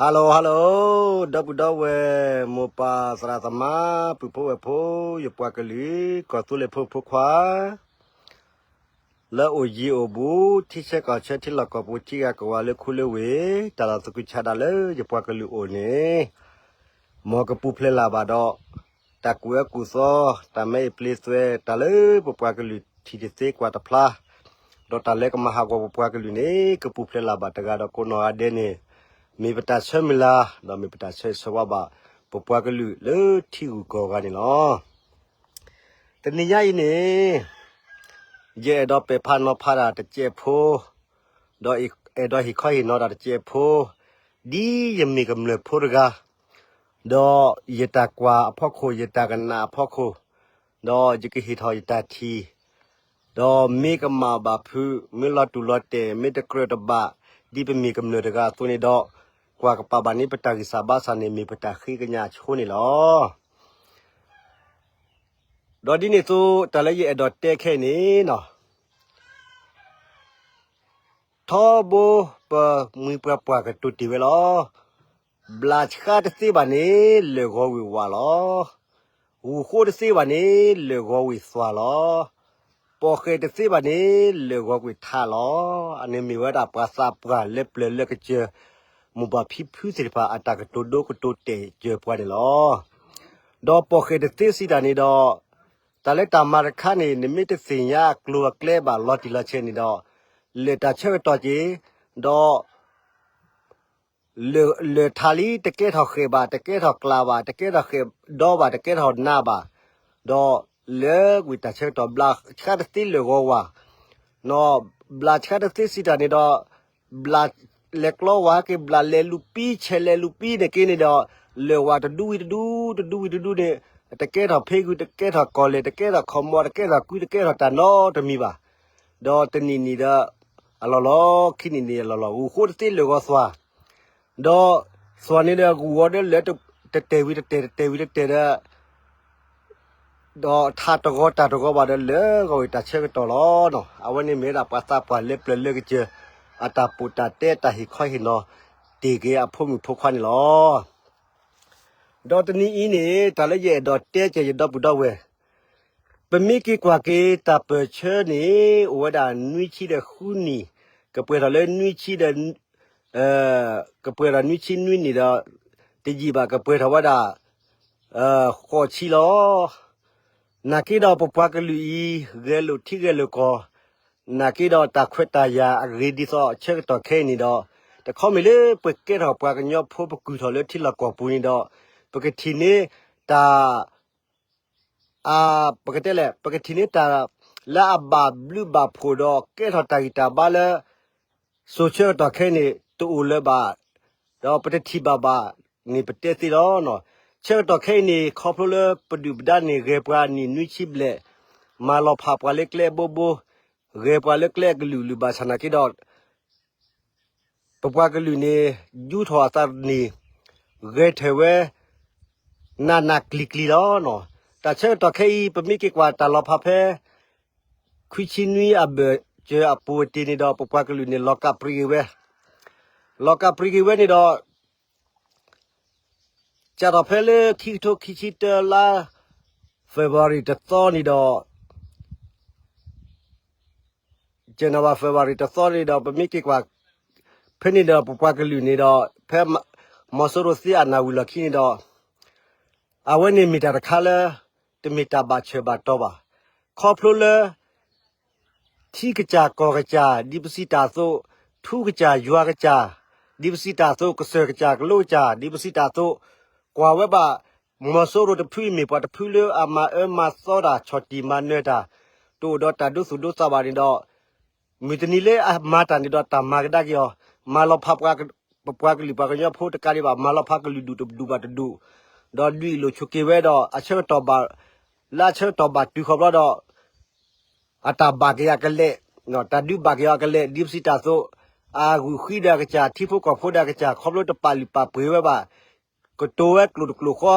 Hello hello, ဒီပုၢ်ဒီဝဲၢ်, မိၢ်ပၢ်သရၣ်သမါ, ပုၢ်ဖိဝဲၢ်ဖိ, ယပှၤကလုာ် ကီၢ်သူလ့ၤဖိမုၣ်ဖိခွါ လၢအိၣ်ယံၤအိၣ်ဘူး, ထံဆၢကီၢ်ဆၢ, ထံလီၢ်ကီၢ်ပူၤ, ထံဂၤကဝီၤ, လၢခူလၢဝ့ၢ်, တၢ်လီၢ်သူၣ်ခုသးခုလၢယပှၤကလုာ်အိၣ်န့ၣ်, မ်ကပူၤဖျဲးလၢ်ဘၣ်ဒီး တၢ်ကူၣ်အၢကူၣ်သီ, တၢ်မၤအ့ၣ်ပျ့ၤသွဲ, တၢ်လၢပပှၤကလုာ်ထံၣ်တသ့ကွၢ်တဖျါ, ဒီးတၢ်လၢကမၤဟးဂီၤပပှၤကလုာ်န့ၣ် ကပူၤဖျဲးလၢ်ဘၣ်တဂၤဒီးကိးနီၢ်ဂၤဒဲးန့ၣ်, မ့ၢ်ပတၢ်ဆၢမုၢ်လၢ်, ဒီးမ့ၢ်ပတၢ်ဆၢဂ့ၤဆၢဝါဘၣ် ပပှၤကလုာ်လၢထံဂုၤကီၢ်ဂၤန့ၣ်လီၤ. တနံၤညါအံၤန့ၣ်, ယအဲၣ်ဒိးပဲာ်ဖးနီၤဖးတၢ်တစဲးဖိ, ဒီးအဲၣ်ဒိးဟ့ၣ်ခီဟ့ၣ်နီၤတၢ်တစဲးဖိ, ဒ်ယမ့ၢ်ကမျၢၢ်ဖိတဂၤ, ဒီးယတၢ်ကွၢ်အဖီခိၣ်, ယတၢ်ကနၣ်အဖီခိၣ်, ဒီးယကဟ့ၣ်ထီၣ်ယတၢ်ထံၣ်, ဒီးမ့ၢ်ကမၣ်ဘၣ်ဖုး, မ့ၢ်လီၤတူၢ်လီၤတဲာ်, မ့ၢ်တကြၢးတဘၣ်, ဒ်ပမ့ၢ်ကမျၢၢ်တဂၤအသိးန့ၣ်ဒီး, ကွၢ်ကပာ်ဘၣ်န့ၣ် ပတၢ်ဂံၢ်စၢ်ဘါစၢ်န့ၣ် မ့ၢ်ပတၢ်ဃ့ကညးအဆိန့ၣ်လီၤ. ဒီးဒ်န့ၣ်အသိး တၢ်လၢယအဲၣ်ဒိးတဲခဲအံၤန့ၣ်လီၤ. ထီဘိပမှံၤပှၤပှၢ်ကတိၤတ့ၢ်ဝဲလီၤ. ဘျးဆှါတသ့ဘၣ်န့ၣ် လၢၢ်ဂီၤဝ့ၤဝးလီၤ. ဂူာ်ဃိတသ့ဘၣ်န့ၣ် လၢၢ်ဂီၤဝ့ၤသွၣ်လီၤ. ပီၣ်ဃဲၣ်တသ့ဘၣ်န့ၣ် လၢၢ်ဂီၤကွံာ်ထးလီၤ. အန့ၣ်မ့ၢ်ဝဲဒၣ်ပှၤသးပှၢ်လၢပျၢၤလၢကစၢၢ် မိၢ်ပၢ်ဖံဖုသ့ၣ်တဖၣ် အတၢ်ကတိၤဒိကတိၤတဲာ်စၢၤပှၤန့ၣ်လီၤ. ဒီးပီၣ်ဃဲၣ်တသ့စံးတၢ်န့ၣ်ဒီး, တၢ်လၢတၢ်မၤတခါန့ၣ် နမ့ၢ်တသ့ၣ်ညါအကျိၤအကျဲဘၣ်လီၤတံၢ်လီၤဆဲးန့ၣ်ဒီး, လၢၢ်တၢ်ဆၢကတီၢ်က့ၤ, ဒီး လၢၢ်ထးလံ တကဲထီၣ်ဃဲၣ်ဘၣ်, တကဲထီၣ်ကျးဘၣ်, တကဲထီၣ်ဃဲၣ်ဒီဘၣ်, တကဲထီၣ်နးဘၣ်, ဒီးလၢဝံၤတၢ်ဆၢကတီၢ် ဘျးဆှါတသ့လၢၢ်ဂီၤဝး, ဘျးဆှါတသ့စံးတၢ်န့ၣ်ဒီး, ဘျးလဲၤကျီဝးက့ၤဘျးလဲၤလူၤပံဆဲးလဲၤလူၤပံန့ၣ်က့ၤန့ၣ်ဒီး, လၢၢ်ဝးတဒူဝံၤတဒူ, တဒူဝံၤတဒူန့ၣ်, တကဲထီၣ်ဖ့ဂုၤ, တကဲထီၣ်ကီၢ်လဲၢ်, တကဲထီၣ်ခီၣ်မီၢ်, တကဲထီၣ်ကွံ, တကဲထီၣ်တၢ်နီတမံၤဘၣ်. ဒီးတနံၤနံၤဒီး အလီၢ်လီၢ်, ခံနံၤနံၤအလီၢ်လီၢ်, ဂူာ်ဃိတသ့လၢၢ်ဂီၤသွၣ်, ဒီးသွၣ်န့ၣ်ဒီးဂူာ်ဂီၤဒီးလၢတတဲာ်ဝံၤတတဲာ်, တတဲာ်ဝံၤတတဲာ်ဒီး, ဒီးထးတဂီၤတၢ်တဂီၤဘၣ်ဒီးလၢဂီၤဝံၤတၢ်ဆၢကတီၢ်လီၤ. အဝဲန့ၣ်မ့ၢ်ဝဲဒၣ်ပှၤသးပှၢ်လၢပျၢၤလၢကစၢၢ် အတၢ်ပိာ်တၢ်တဲ တၢ်ဟ့ၣ်ခီဟ့ၣ်နီၤ တ့ၢ်က့ၤအဖိမုၣ်ဖိခွါန့ၣ်လီၤ. ဒီးတနံၤအံၤန့ၣ် တၢ်လၢယအဲၣ်ဒိးတဲက့ၤယဒီပုၢ်ဒီဝဲၢ်, ပမ့ၢ်က့ၤကွၢ်က့ၤတၢ်ပၢၢ်ဆၢန့ၣ် အိၣ်ဝဲဒၣ်နွံဆံဒီးဃုနံၣ်, ကပှဲၤထီၣ်လၢနွံဆံဒီး, ကပှဲၤထီၣ်နွံဆံနွံနံၣ်ဒီး, တယံာ်ဘၣ် ကပှဲၤထီၣ်ဝဲဒၣ် ဃိးဆံလီၤ. နာ်က့ဒီးပပှၤကလုာ်အံၤ ဂဲၤလိာ်ထံဂဲၤလိာ်ကီၢ်, နာ်က့ဒီးတၢ်ခွဲးတၢ်ယာ်အဂ့ၤဒ်သိးဆၢကတီၢ်ခဲအံၤန့ၣ်ဒီး, တခီမ့ၢ်လၢပကဲထီၣ်ပှၤကညီဖိပကုၢ်ထီၣ်လၢထံလီၢ်ကီၢ်ပူၤန့ၣ်ဒီး, ပကထံၣ်န့ၢ်တၢ် ပကတဲလဲၣ်, ပကထံၣ်န့ၢ်တၢ်လၢအဘၣ်ဘျုးဘၣ်ဖှိၣ်ဒီး ကဲထီၣ်တၢ်ဂံၢ်တၢ်ဘါလၢ စိၤဆၢကတီၢ်ခဲအံၤန့ၣ် တအိၣ်လၢၤဘၣ်, ဒီးပတထံၣ်ဘၣ်ဘၣ်န့ၣ် ပတဲသ့လီၤ. ဆၢကတီၢ်ခဲအံၤန့ၣ် ခီဖျိလၢပဒုၣ်ပဒါန့ၣ် ဂဲၤပှၤအနံၣ်နွံဆံဘျဲၣ်, မၤလီၤဖးပှၤလၢကျဲအဘိဘိ, ဂဲၤပှၤလၢကျဲအကလုာ်ကလုာ်ဘၣ်ဆၣ်နာ်က့ဒီး ပပှၤကလုာ်န့ၣ် ယူထီၣ်အသးတနံၤ, ဂဲၤထၢၣ်ဝဲ နးနးကျံၤကျံၤလီၤ. တၢ်ဆၢကတီၢ်ခဲအံၤ ပမ့ၢ်က့ၤကွၢ်တၢ်လီၤဖးဖဲ ခွံဆံနွံအဘၢၣ်စၢၤအပူၤတ့ၢ်န့ၣ်ဒီး ပပှၤကလုာ်န့ၣ် လီၤကးပြံက့ၤဝဲ, လီၤကးပြံက့ၤဝဲန့ၣ်ဒီး စးထီၣ်ဖဲလၢခံကထိခံဆံတၢလါ February တသီန့ၣ်ဒီး January February တသီန့ၣ်ဒီး ပမ့ၢ်က့ၤကွၢ် ဖဲန့ၣ်ဒီး ပပှၤကလုာ်န့ၣ်ဒီး ဖဲ မီၤစိရိၤသ့အနၢ်ဝံၤလီၢ်ခံန့ၣ်ဒီး အဝဲန့ၣ်မ့ၢ်တၢ်တခါလၢ တမ့ၢ်တၢ်ဘၣ်ဆၢဘၣ်တီၤဘၣ်. ခီဖျိလၢ ထံကစၢ်ကီၢ်ကစၢ် ဒ်ပစံးတၢ်အသိး, ထူကစၢ်ယွၤကစၢ် ဒ်ပစံးတၢ်အသိး, ကစၢၢ်ကစၢ်ကလိကစၢ် ဒ်ပစံးတၢ်အသိး, ကွၢ်ဝဲဘၣ် မီၤစိရိၤတဖုအံၤ မ့ၢ်ပှၤတဖုလၢအမၤအၢမၤသီတၢ် ဆီၣ်တံၢ်မၤနၢၤတၢ်, တအိၣ်ဒီးတၢ်ဒိသူၣ်ဒိသးဘၣ်န့ၣ်ဒီး, မုၢ်တနံၤလၢအမၤတၢ်န့ၣ်ဒီး တၢ်မၤကဒါက့ၤအီၤ, မၤလီၤဖး ပပှၤကလုာ်ပှၤကညီဖိတကးဒံးဘၣ်, မၤလီၤဖးကလုာ်ဒူၣ်တဒူၣ်ဘၣ်တဒူၣ်, ဒီးဒုးအံၣ်လိာ်ဆိးက့ၤဝဲဒီး အဆၢကတီၢ်ဘၣ်, လၢအဆၢကတီၢ်ဘၣ်တုၤဃီၤဘျီဒီး အတၢ်ဘၣ်က့ၤအကလဲာ်, တၢ်ဒုးဘၣ်က့ၤအီၤအကလဲာ် ဒ်ပစံးတၢ်အသိး, အဂုာ်ဃံဒီးအကစၢ် ထံဖိကီၢ်ဖိဒီးအကစၢ် ခီဖျိတပာ်လုၢ်ပာ်ပှ့ၤဝဲဘၣ်, ကတိၤဝဲကျိာ်တကျိာ်ဃီ,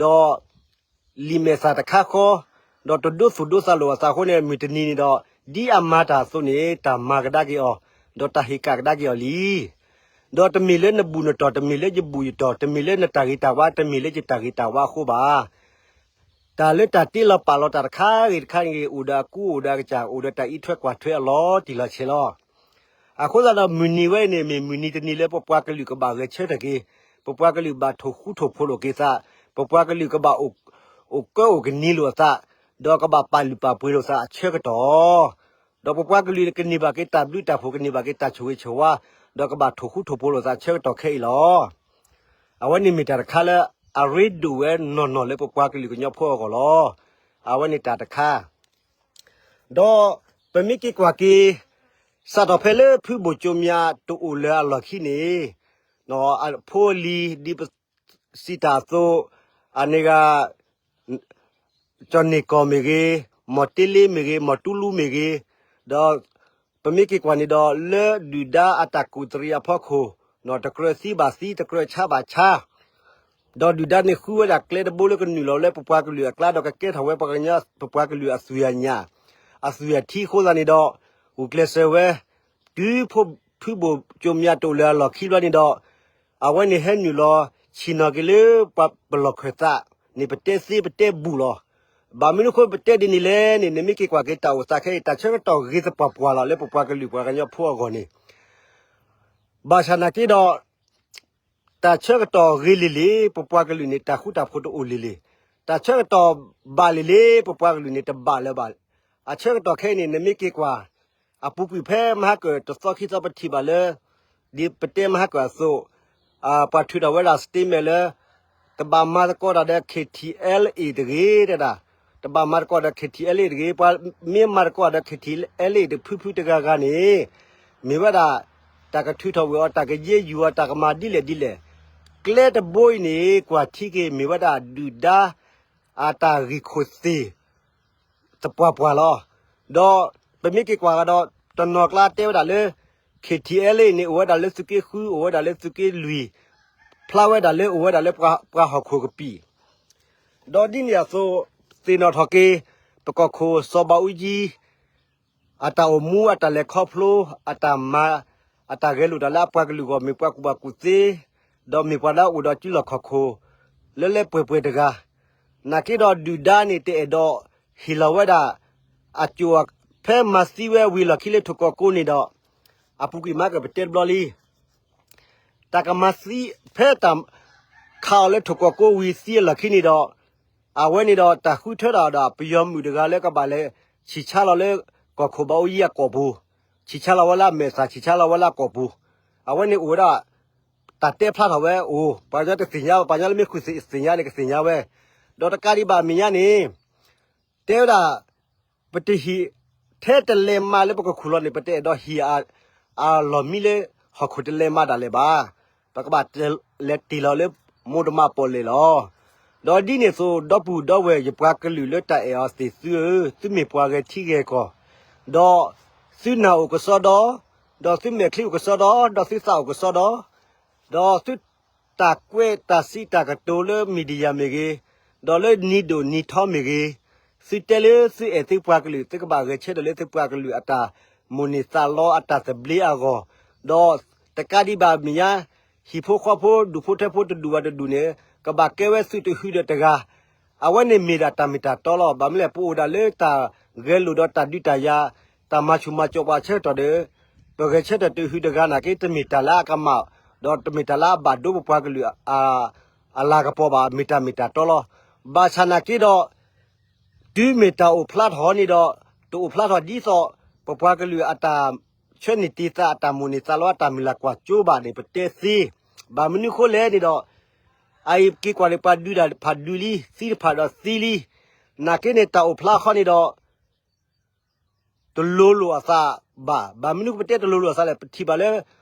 ဒီး လံာ်မဲာ်သၣ်တခါဃီ, ဒီးတဒိသူၣ်ဒိသးလိာ်အသးအဃိန့ၣ် မုၢ်တနံၤန့ၣ်ဒီး ဒ်အမၤတၢ်အသိးန့ၣ် တၢ်မၤကဒါက့ၤအီၤ, ဒီးတၢ်ဟ့ၣ်ကၣ်ကဒါက့ၤအီၤလံ. ဒီးတမ့ၢ်လၢနဘူၣ်နတီၢ်, တမ့ၢ်လၢယဘူၣ်ယတီၢ်, တမ့ၢ်လၢနတၢ်ဂ့ၤတၢ်ဝါ, တမ့ၢ်လၢယတၢ်ဂ့ၤတၢ်ဝါအဃိဘၣ်. တၢ်လၢတၢ်တ့လီၤပာ်လီၤတၢ်တခါဂ့ၤတခါန့ၣ်ဂ့ၤ, အိၣ်ဒီးအကူ အိၣ်ဒီးအကစၢ်, အိၣ်ဒီးတၢ်အံးထွဲကွၢ်ထွဲအလီၤတံၢ်လီၤဆဲးလီၤ. အဃိသတးဒီး မုၢ်နံၤဝဲအံၤန့ၣ် မ့ၢ်မုၢ်နံၤတနံၤလၢပပှၤကလုာ်ကဘၣ်ဂဲၤဆၢထၢၣ်က့ၤ, ပပှၤကလုာ်ဘၣ်ထိၣ်ဃူထိၣ်ဖိးလိာ်က့ၤသး, ပပှၤကလုာ်ကဘၣ်အိၣ်ကၢအိၣ်ကနံၤလိာ်အသး, ဒီးကဘၣ်ပာ်လုၢ်ပာ်ပှ့ၤလိာ်သးအဆၢကတီၢ် ဒီးပပှၤကလုာ်ကန့ၢ်ဘၣ်က့ၤတၢ်ဘျုးတၢ်ဖှိၣ်, ကန့ၢ်ဘၣ်က့ၤတၢ်ဆိၣ်ဂ့ၤဆိၣ်ဝါ, ဒီးကဘၣ်ထိၣ်ဃူထိၣ်ဖိးလိာ်သးဆၢကတီၢ်ခဲအံၤလီၤ. အဝဲန့ၣ်မ့ၢ်တၢ်တခါလၢအရ့ဒိၣ်ဝဲနီၢ်နီၢ်လၢပပှၤကလုာ်ကညီဖိအဂီၢ်လီၤ. အဝဲန့ၣ်တၢ်တခါ ဒီးပမ့ၢ်က့ၤကွၢ်က့ၤ စးထီၣ်ဖဲလၢဖုဘိၣ်ကၠိမၠးတအိၣ်လၢၤအလီၢ်ခံန့ၣ်, အဖိအလံၤဒ်ပစံးတၢ်အသိး, အန့ၣ်ဂ့ၤ ကၠီၣ်န့ၢ်ကီၢ်မ့ၢ်ဂ့ၤ, မီၢ်တ့လ့မ့ၢ်ဂ့ၤ, မီၢ်တူလူမ့ၢ်ဂ့ၤ, ဒီးပမ့ၢ်က့ၤကွၢ်န့ၣ်ဒီး လၢဒုၣ်ဒါအတၢ်ကူၣ်သရံးအဖီခိၣ်, တကြၢးသံဘၣ်သံ, တကြၢးဆါဘၣ်ဆါ, ဒီးဒုၣ်ဒါန့ၣ်ဃုဝဲဒၣ်ကျဲတဘိလၢကနုာ်လီၤလၢပပှၤကလုာ်အကျါ, ဒီးကကဲထီၣ်ဝဲပှၤကညီပပှၤကလုာ်အသွံၣ်အညၣ်, အသွံၣ်အထံအဃိသတးန့ၣ်ဒီး, ဂုာ်ကျဲးစၢးဝဲ, တုၤဖုဘိၣ်ကၠိမၠးတအိၣ်လၢၤအလီၢ်ခံဘျီန့ၣ်ဒီး, အဝဲန့ၣ်ဟဲနုာ်လီၤဆ့ၣ်နီၤက့ၤလၢပှၤပလီၢ်ခၢၣ်သး, န့ၣ်ပတဲသ့ပတဲဘူၣ်လီၤ. ဘၣ်မနုၤအဃိပတဲဒ်န့ၣ်လဲၣ်န့ၣ်, နမ့ၢ်က့ၤကွၢ်က့ၤတၢ်အိၣ်သးခဲအံၤ တၢ်ဆၢကတီၢ်ဂ့ၤသပှၢ်ပှၢ်လီၤလၢပပှၤကလုာ်ပှၤကညီဖိအဂီၢ်န့ၣ်, ဘၣ်ဆၣ်နာ်က့ဒီး တၢ်ဆၢကတီၢ်ဂ့ၤလံၤလံၤ ပပှၤကလုာ်န့ၣ် တၢ်ဃူတၢ်ဖိးတအိၣ်လံၤလံၤ, တၢ်ဆၢကတီၢ်ဘၣ်လံၤလံၤ ပပှၤကလုာ်န့ၣ် တဘၣ်လၢၤဘၣ်. အဆၢကတီၢ်ခဲအံၤန့ၣ် နမ့ၢ်က့ၤကွၢ်, အပူၤကွံာ်ဖဲမဟါကၢၣ်တသီခံသီပထံၣ်ဘၣ်လၢ, ဒ်ပတဲမဟါကၢၣ်အသိး, ပှၤထုးထီၣ်ဝဲဒၣ် statement လၢ တဘၣ်မၤသကိးတၢ်ဒီး KTLA တဂ့ၤ တဲဒၣ်, တဘၣ်မၤသကိးဒီး KTLA တဂ့ၤ, ပှၤမ့ၢ်မၤသကိးဒီး KTLA တဖုဖုတဂၤဂၤန့ၣ်, မ့ၢ်ဝဲဒၣ် တၢ်ကထုးထီၣ်ဝံၤအီၤ တၢ်ကယဲၢ်ယူၤအီၤ တၢ်ကမၤဒ်လဲၣ်ဒ်လဲၣ်, ကျဲတဘိအံၤန့ၣ် ကွၢ်ထံက့ၤ မ့ၢ်ဝဲဒၣ်ဒုၣ်ဒါ အတၢ်ဂ့ၢ်ခိၣ်သ့ၣ် သပှၢ်ပှၢ်လီၤ. ဒီးပမ့ၢ်က့ၤကွၢ်ကဒီး တနီၤကျါတဲဝဲဒၣ်လၢ KTLA န့ၣ် အိၣ်ဝဲဒၣ်လၢသုးက့ဃု, အိၣ်ဝဲဒၣ်လၢသုးက့လွံၢ်, ဖျါဝဲဒၣ်လၢအိၣ်ဝဲဒၣ်လၢပှၤဟီၣ်ခိၣ်ကပံာ်, ဒီးဒ်န့ၣ်အသိး သ့ၣ်နီၣ်ထီၣ်က့ၤ ပကီၢ်ခိၣ်စီၤဘးအူကၠံ အတၢ်အိၣ်မူ အတၢ်လဲၤခီဖျိ အတၢ်မၤ အတၢ်ဂဲၤလိာ်တၢ်လၢအပှၤကလုာ်အဂီၢ် မ့ၢ်ပှၤကူၣ်ဘၣ်ကူၣ်သ့, ဒီးမ့ၢ်ပှၤလၢအအိၣ်ဒီးစုလီၢ်ခီၣ်ခိၣ် လၢလၢပှဲၤပှဲၤတဂၤ, နာ်က့ဒီးဒုၣ်ဒါန့ၣ် တအဲၣ်ဒိးဟ့ၣ်လီၤဝဲဒၣ် အကၠိၣ် ဖဲမၤသံဝဲဝံၤလီၢ်ခံလၢထိၣ်ကီၢ်ကိန့ၣ်ဒီး, အပူၤကွံာ်မၤကပတဲတဘျီလံ တၢ်ကမၤသံ ဖဲတၢ်ခးအီၤလၢထိၣ်ကီၢ်ကိ ဝံၤသံအလီၢ်ခံန့ၣ်ဒီး, အဝဲန့ၣ်ဒီးတၢ်ဃုထၢဒၣ်ဒီး ပယီၤမုၣ်တဂၤလၢကဘၣ်လဲၤ ဆံးဆါလီၤလၢ ကီၢ်ခိၣ်ဘးအူကၠံအကီၢ်ပူၤ, ဆံးဆါလီၤဝဲလၢအမဲာ်သၣ် ဆံးဆါလီၤဝဲလၢအကီၢ်ပူၤ, အဝဲန့ၣ်အိၣ်ဝဲဒၣ် တၢ်တဲဖျါထီၣ်ဝဲအိၣ် ပှၤကညီတသ့ၣ်ညါဘၣ်, ပှၤကညီလၢမ့ၢ်ဃုသ့ၣ်ညါန့ၣ် ကသ့ၣ်ညါဝဲ, ဒီးတကးဒံးဘၣ်အမဲာ်ညါန့ၣ် တဲဝဲဒၣ် ပတဟံး ထဲတလဲၤမးလၢပကခူၣ်လီၤန့ၣ် ပတအဲၣ်ဒိးဟံး အလီၢ်မံလၢဟီၣ်ခိၣ်တလဲၤမးဒၣ်လဲာ်ဘၣ်. ပကဘၣ်လဲၤတ့ၢ်လီၤလၢမိၢ်တမးပီၣ်လဲၣ်လီၤ. ဒီးဒ်န့ၣ်အသိး ဒီပုၢ်ဒီဝဲၢ်ယပှၤကလုာ်လၢတၢ်အဲၣ်အီၤသ့ၣ်သုဧၢ, သုမ့ၢ်ပှၤဂဲၤထံဂဲၤကီၢ်, ဒီးသုနၢ်အိၣ်ကစီဒီ, ဒီးသုမဲာ်ချံအိၣ်ကစီဒီ, ဒီးသုသးအိၣ်ကစီဒီ, ဒီးသု တၢ်ကွဲးတၢ်စံးတၢ်ကတိၤလၢ media မ့ၢ်ဂ့ၤ, ဒီးလၢနံၤဒိၣ်နံၤထီမ့ၢ်ဂ့ၤ, သုတဲလၢသုအဲၣ်သုပှၤကလုာ် သုကဘၣ်ဂဲၤဆၢထၢၣ်လၢသုပှၤကလုာ်အတၢ်မိၣ်န့ၢ်သးလီအတၢ်သဘျ့အဂီၢ်, ဒီးတကးဒံးဘၣ်မဲာ်ညါ ဟံၣ်ဖိဃီဖိဒူၣ်ဖိထၢဖိတဒူၣ်ဘၣ်တဒူၣ်န့ၣ် ကဘၣ်ကဲဝဲသုတဟုဒီးတဂၤ အဝဲန့ၣ်မ့ၢ်ဒၣ်တၢ်မ့ၢ်တၢ်တီလီၤ. ဘၣ်မနုၤလဲၣ် ပအိၣ်ဒၣ်လၢတၢ်ဂဲၤလိာ်ဒီးတၢ်ဒုးတၢ်ယၤ, တၢ်မၤဆူၣ်မၤစိးပှၤအဆၢကတီၢ်ဒီး, ပဂဲၤဆၢထၢၣ်တဟုတဂၤနာ်က့ တမ့ၢ်တၢ်လၢအကမၣ်, ဒီးတမ့ၢ်တၢ်လၢအဘၣ်ဒိပပှၤကလုာ် အလၤကပီၤဘၣ်, မ့ၢ်တၢ်မ့ၢ်တၢ်တီလီၤ. ဘၣ်ဆၣ်နာ်က့ဒီး တုၤမ့ၢ်တၢ်အိၣ်ဖျါထီၣ်န့ၣ်ဒီး, တအိၣ်ဖျါထီၣ်ဒ်သိး ပပှၤကလုာ်အတၢ်ဆၢန့ၢ်တ့ၢ်သး အတၢ်မိၣ်န့ၢ်သးလီ အတၢ်မုၢ်လၢ်ကွၢ်စိဘၣ်န့ၣ် ပတဲသ့. ဘၣ်မနုၤအဃိလဲၣ်န့ၣ်ဒီး, အအံၤက့ၤကွၢ်န့ၣ်ပှၤဒုးတၢ်တဖၣ်ဒုးလံ, သံတဖၣ်ဒီးသံလံ. နာ်က့န့ၣ်တၢ်အိၣ်ဖျါဃီန့ၣ်ဒီး တလိၤလိာ်အသးဘၣ်. ဘၣ်မနုၤပတဲတလိၤလိာ်အသးလဲၣ်, ပထံၣ်ဘၣ်လၢ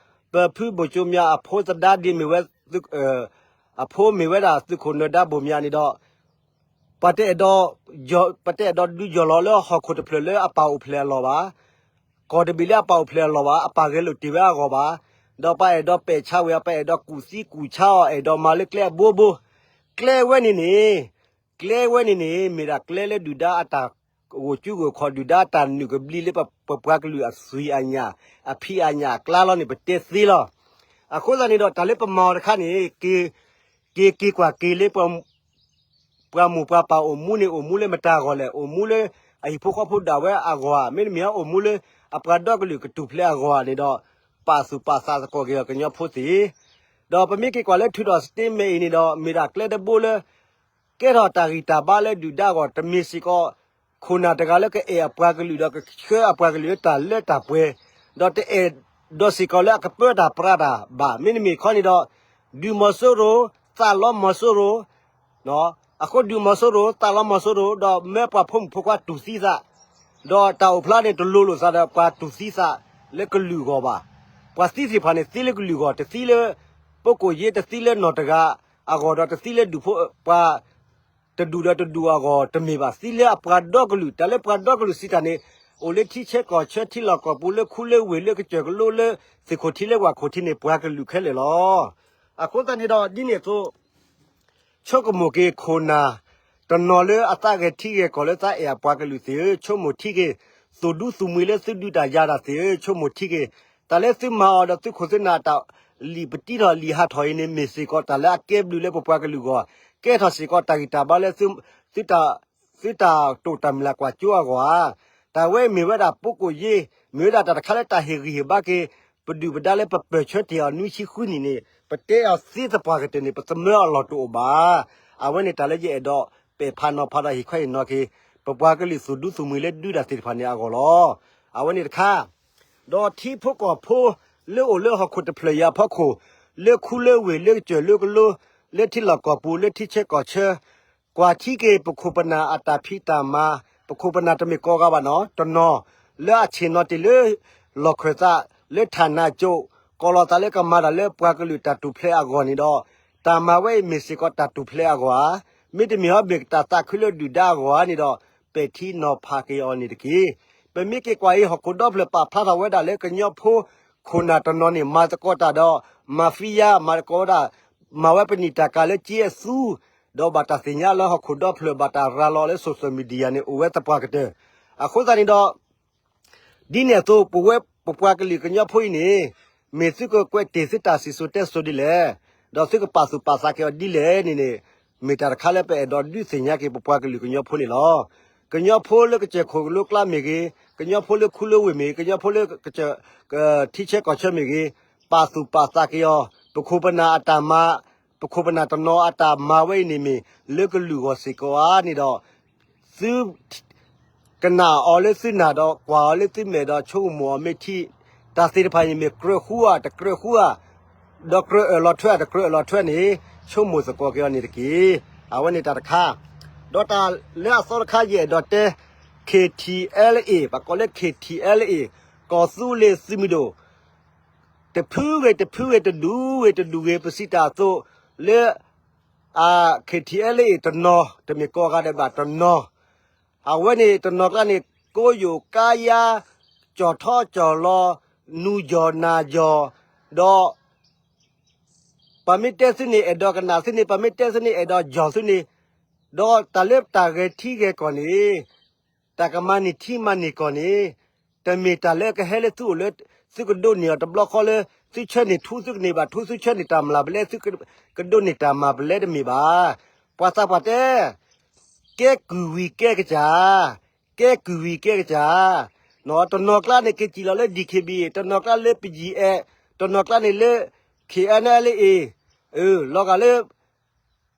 ပဖုဘိၣ်ကၠိမၠးအဖိသဒါဒ်မ့ၢ်ဝဲ, အဖိမ့ၢ်ဝဲဒၣ်သုးခိၣ်နၢၤဒါဘိၣ်မၠးန့ၣ်ဒီး, ပှၤတအဲၣ်ဒိး, ပှၤတအဲၣ်ဒိးဒုးယီၢ်လီၤလၢဟီၣ်ခိၣ်တဖျၢၣ်လၢအပၢ်အိၣ်ဖျဲၣ်အလီၢ်ဘၣ်. ကီၢ်တဘ့ၣ်လၢအပၢ်အိၣ်ဖျဲၣ်အလီၢ်ဘၣ်, အပၢ်ဂဲၤလိာ်တ့ၢ်ဝဲအဂီၢ်ဘၣ်. ဒီးပှၤအဲၣ်ဒိးပဲာ်ဆါဝဲ, ပှၤအဲၣ်ဒိးကူၣ်သံကူၣ်ဆါအီၤ, အဲၣ်ဒိးမၤလၢကျဲအဘိဘိ. ကျဲဝဲန့ၣ်န့ၣ် မ့ၢ်ဒၣ်ကျဲလၢဒုၣ်ဒါအတၢ်ဂိၢ်ကၠူဂိၢ်ခီၣ် ဒုၣ်ဒါအတၢ်နုာ်ကဘျံးလၢပပှၤကလုာ်အသွံၣ်အညၣ်, အဖံးအညၣ်အကျါလီၤန့ၣ် ပတဲသ့လီၤ. အဃိသတးန့ၣ်ဒီး တၢ်လၢပမၤအီၤတခါန့ၣ် က့ၤ က့ၤက့ၤကွၢ်က့ၤလၢ ပှၤမိၢ်ပှၤပၢ်အိၣ်မူန့ၣ် အိၣ်မူလၢမတၤအဂီၢ်လဲၣ်, အိၣ်မူလၢအဟံၣ်ဖိဃီဖိဒၣ်ဝဲအဂီၢ်ဧါ, မ့တမ့ၢ်အိၣ်မူလၢအပှၤဒီကလုာ်ကထူၣ်ဖျဲးအဂီၢ်ဧါန့ၣ်ဒီး ပာ်သူၣ်ပာ်သးသကိးက့ၤအီၤကညီဖိသ့ၣ်. ဒီးပမ့ၢ်က့ၤကွၢ်လၢထုးထီၣ် statement အံၤန့ၣ်ဒီး မ့ၢ်ဒၣ်ကျဲတဘိလၢ ကဲထီၣ်တၢ်ဂံၢ်တၢ်ဘါလၢဒုၣ်ဒါအဂီၢ်, တမ့ၢ်စ့ၢ်ကီး ခိၣ်နၢ်တဂၤလၢကအဲၣ်အပှၤကလုာ်ဒီးကဆှၢအပှၤကလုာ်လၢတၢ်လၢတၢ်ပှဲၤ, ဒီးတအဲၣ်ဒိးစ့ၢ်ကီးလၢအကပၢတၢ်ပြးတၢ်ဘၣ်. မ့တမ့ၢ်ခီန့ၣ်ဒီး ဒုးမီၤစိရိၤ သးလီမီၤစိရိၤ, အဃိဒုးမီၤစိရိၤ သးလီမီၤစိရိၤ ဒီးမၢပှၤဖိမုၣ်ဖိခွါတူၢ်သံသး, ဒီးတၢ်အိၣ်ဖျါန့ၣ် တလိၤလိာ်သးဒီးပှၤတူၢ်သံသးလၢကလုာ်အဂီၢ်ဘၣ်. ပှၤသံသ့ၣ်တဖၣ်န့ၣ် သံလၢကလုာ်အဂီၢ်, တသံလၢ ပုၢ်ကိၣ်ယ့ တသံလၢနီၢ်တဂၤအဂီၢ်ဒီး တသံလၢဒူၣ်ဖိပှၤ တဒူၣ်ဒီးတဒူၣ်အဂီၢ်တမ့ၢ်ဘၣ်, သံလၢအပှၤဒီကလုာ်, တၢ်လၢပှၤဒီကလုာ်စံးတၢ်န့ၣ် အိၣ်လၢထံဆၢကီၢ်ဆၢ ထံလီၢ်ကီၢ်ပူၤ လၢခူလၢဝ့ၢ် လၢကစၢၢ်ကလိ လၢသ့ၣ်ခိၣ်ထံလၢဝၣ်ခိၣ်ထံန့ၣ် ပှၤကလုာ်ခဲလၢာ်လီၤ. အဃိသတးန့ၣ်ဒီး ဒ်န့ၣ်အသိး ဆိကမိၣ်က့ၤခိၣ်နၢ်တနီၤလၢအသးဂဲၤထံဂဲၤကီၢ်လၢသးအဲၣ်အပှၤကလုာ်သ့ၣ်ဧၢ, ဆိကမိၣ်ထံက့ၤ, သူၣ်ဒူသူၣ်မှံၤလၢသုဒုးတၢ်ယၤတၢ်သ့ၣ်ဧၢ, ဆိကမိၣ်ထံက့ၤ, တၢ်လၢသုမၤအီၤဒီးသုခိၣ်သုနၢ်တၢ်လံၣ်ပတံထီၣ်လံာ်ဟးထီၣ်အံၤန့ၣ် မ့ၢ်စ့ၢ်ကီးတၢ်လၢအကဲဘျုးလၢပပှၤကလုာ်အဂီၢ်, ကဲထီၣ်စ့ၢ်ကီးတၢ်ဂံၢ်တၢ်ဘါလၢ သုတၢ်တိာ်တၢ်မုၢ်လၢ်ကွၢ်စိအဂီၢ်ဧါ. တၢ်ဝဲမ့ၢ်ဝဲဒၣ် ပုၢ်ကိၣ်ယ့, မ့ၢ်ဝဲဒၣ်တၢ်တခါလၢတၢ်ဟ့ၣ်ဂံၢ်ဟ့ၣ်ဘါက့ၤ ပဒုၣ်ပဒါလၢပပၢၢ်ဆၢတ့ၢ်အီၤနွံဆံဃုနံၣ်န့ၣ် ပတဲအီၤသ့သပှၢ်ကတၢၢ်န့ၣ် ပသမၢအလီၢ်တအိၣ်ဘၣ်. အဝဲန့ၣ်တၢ်လၢယအဲၣ်ဒိးပဲာ်ဖးနီၤဖးဒီးဟ့ၣ်ခီဟ့ၣ်နီၤက့ၤ ပပှၤကလုာ်သူၣ်ဒူသူၣ်မှံၤလၢဒုးတၢ်သ့ၣ်တဖၣ်န့ၣ်အဂီၢ်လီၤ. အဝဲန့ၣ်တခါ ဒီးထံဖိကီၢ်ဖိလၢအိၣ်လၢဟီၣ်ခိၣ်တဖျၢၣ်အံၤအဖီခိၣ်, လၢခူလၢဝ့ၢ် လၢကစၢၢ်လၢကလိ, လၢထံလီၢ်ကီၢ်ပူၤ လၢထံဆၢကီၢ်ဆၢ, ကွၢ်ထံက့ၤ ပခိၣ်ပနၢ်အတၢ်ဖံးတၢ်မၤ, ပခိၣ်ပနၢ်တမ့ၢ်ကိးဂၤဘၣ်နီၤ, တနီၤလၢအဆ့ၣ်နီၤတ့ၢ်လၢ လီၢ်ခၢၣ်သး လၢထးနးကၠိ, ကိးလီၤသးလၢကမၤတၢ်လၢပှၤကလုာ်တၢ်ထူၣ်ဖျဲးအဂီၢ်န့ၣ်ဒီး, တၢ်မၤဝဲအံၤမ့ၢ်စ့ၢ်ကီးတၢ်ထူၣ်ဖျဲးအဂီၢ်ဧါ, မ့တမ့ၢ်ဟီမ့ၢ်တၢ်သးခုလၢဒုၣ်ဒါအဂီၢ်ဧါန့ၣ်ဒီး ပဲာ်ထံနီၤဖးက့ၤအီၤန့ၣ်တက့ၢ်. ပမ့ၢ်က့ၤကွၢ်အံၤ ဟီၣ်ခိၣ်ဒီဖျၢၣ်ပာ်ဖျါထီၣ်ဝဲဒၣ်လၢကညီဖိခိၣ်နၢ်တနီၤန့ၣ် မၤသကိးတၢ်ဒီး mafia မၤသကိးဝဲဒၣ်, မၤဝဲပနံာ်တၢ်ကၤလၢက့အသူ, ဒီးဘၣ်တၢ်သ့ၣ်ညါလၢဟီၣ်ခိၣ်ဒီဖျၢၣ်ဘၣ်တၢ်ရၤလီၤလၢ social media န့ၣ် အိၣ်ဝဲသပှၢ်ကတၢၢ်. အဃိသတးန့ၣ်ဒီး ဒ်န့ၣ်အသိး ပဝဲပပှၤကလုာ်ကညီဖိအံၤန့ၣ် မ့ၢ်သုကကွဲးတ့ၢ်သုတၢ်စံၣ်စိၤတဲစိၤဒ်လဲၣ်, ဒီးသုကပာ်သူၣ်ပာ်သးက့ၤအီၤဒ်လဲၣ်န့ၣ်န့ၣ်, မ့ၢ်တၢ်တခါလၢပအဲၣ်ဒိးဒုးသ့ၣ်ညါက့ၤပပှၤကလုာ်ကညီဖိန့ၣ်လီၤ. ကညီဖိလၢကစၢၢ်ခိၣ်ကလိကျါမ့ၢ်ဂ့ၤ, ကညီဖိလၢခူလၢဝ့ၢ်မ့ၢ်ဂ့ၤ, ကညီဖိလၢကစၢၢ် ထံဆၢကီၢ်ဆၢမ့ၢ်ဂ့ၤ, ပာ်သူၣ်ပာ်သးက့ၤအီၤ, ပခိၣ်ပနၢ်အတၢ်မၤ, ပခိၣ်ပနၢ်တနီၤအတၢ်မၤဝဲအံၤန့ၣ်မ့ၢ် လၢကလုာ်ဂီၢ်စ့ၢ်ကီးဧါန့ၣ်ဒီး သု ကနၣ်အီၤလၢသုနၢ်ဒီး ကွၢ်အီၤလၢသုမဲာ်ဒီး ဆိကမိၣ်အီၤမ့ၢ်ထံ, တၢ်သ့ၣ်တဖၣ်အံၤမ့ၢ်ကြၢးဃူဧါ တကြၢးဃူဧါ, ဒီးကြၢးအၢၣ်လီၤထွဲဧါ တကြၢးအၢၣ်လီၤထွဲန့ၣ် ဆိကမိၣ်သကိးက့ၤအီၤန့ၣ်တက့ၢ်. အဝဲန့ၣ်တၢ်တခါ, ဒီးတၢ်လၢအသီတခါယအဲၣ်ဒိးတဲ K T L A ပကိးလၢ K T L A ကီၢ်သူလ့ၤသုးမုၢ်ဒိၣ် တဖုဂ့ၤတဖုဂ့ၤ တဒူဂ့ၤတဒူဂ့ၤ ပစံးတၢ်အသိး လၢ အ K T L A တနီၤ တမ့ၢ်ကိးဂၤဒဲးဘၣ်တနီၤ, အဝဲန့ၣ်တနီၤကျါန့ၣ် ကိးယိာ်ကါယါ, ကၠီၣ်ထီၣ်ကၠီၣ်လီၤ, နူၤယီၢ်နၤယီၢ်, ဒီး ပှၤမ့ၢ်တဲသုန့ၣ် အဲၣ်ဒိးကနၣ်သုန့ၣ်, ပှၤမ့ၢ်တဲသုန့ၣ် အဲၣ်ဒိးယီၢ်သုန့ၣ်, ဒီးတၢ်လၢတၢ်ဂဲၤထံဂဲၤကီၢ်န့ၣ် တၢ်ကမၤန့ၢ်ထံမၤန့ၢ်ကီၢ်န့ၣ် တမ့ၢ်တၢ်လၢကဟဲလၢသုအိၣ်လၢ သုကဒိးန့ၢ်အီၤတဘျီဃီလၢ သုဆၢန့ၢ်ထူ သုကန့ၢ်ဘၣ်ထူ သုဆၢန့ၢ်တၢ်မျၢ်ပလဲ သုကဒိးန့ၢ်တၢ်မျၢ်ပလဲတမ့ၢ်ဘၣ်. ပှၤသးပှၢ်တဲ ကဲကုၢ်ဝံၤကဲကစၢ်, ကဲကုၢ်ဝံၤကဲကစၢ်, တနီၤကျါန့ၣ် က့ၤစံၣ်လီၤလၢ D K B A, တနီၤကျါလၢ P G F, တနီၤကျါန့ၣ်လၢ K N L A, လီၤဂာ်လၢ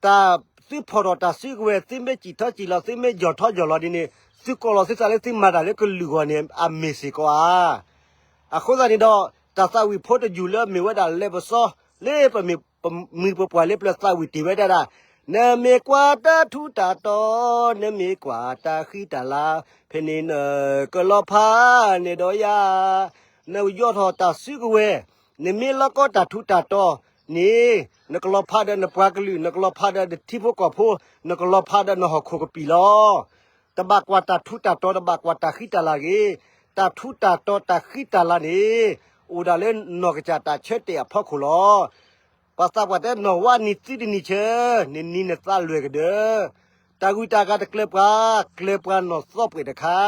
တၢ်သုဖီၣ်ထီၣ်တၢ်စုကဝဲၤ သုမ့ၢ်စံၣ်ထီၣ်စံၣ်လီၤ သုမ့ၢ်ယီၢ်ထီၣ်ယီၢ်လီၤဒ်န့ၣ် သုကိးလီၤသုသးလၢသုမၤတၢ်လၢကလုာ်ဂီၢ်န့ၣ် အမ့ၢ်စ့ၢ်ကီးဧါ. အဃိသတးန့ၣ်ဒီး တၢ်သးဝံၣ်ဖိတယုၢ်လၢအမ့ၢ်ဝဲဒၣ်လဲၤပစီ လၢပမုၢ်ပပှၢ်လၢပျၢၤသးဝံၣ်တ့ၢ်ဝဲဒၣ်ဒၣ်, နမ့ၢ်ကွၢ်တၢ်ထူးတၢ်တီၤ နမ့ၢ်ကွၢ်တၢ်ဃံတၢ်လၤ ဖဲန့ၣ်နကလီၤဖးန့ၣ်ဒီးယၤ, နယီၢ်ထီၣ်တၢ်စုကဝဲၤ နမ့ၢ်လီၤကီတၢ်ထူးတၢ်တီၤန့ၣ် နကလီၤဖးဒီးနပှၤကလုာ် နကလီၤဖးဒီးနထံဖိကီၢ်ဖိ နကလီၤဖးဒီးနဟီၣ်ခိၣ်ကပံာ်လီၤ. တဘၣ်ကွၢ်တၢ်ထူးတၢ်တီၤ တဘၣ်ကွၢ်တၢ်ဃံတၢ်လၤတဂ့ၤ. တၢ်ထူးတၢ်တီၤတၢ်ဃံတၢ်လၤန့ၣ် အိၣ်ဒၣ်လၢနီၢ်ကစၢ်တၢ်ဆၢတဲာ်အဖီခိၣ်လီၤ. ပှၤသးပှၢ်တဲနီၢ်ဝါနံၤသံတနံၤဆၢ, နနံၤနသးလွဲၢ်ကဒၢ, တၢ်ဂုၤတၢ်ဂၤတကျၢၤပှၤ, ကျၢၤပှၤနီၢ်သီပှဲၤတခါ,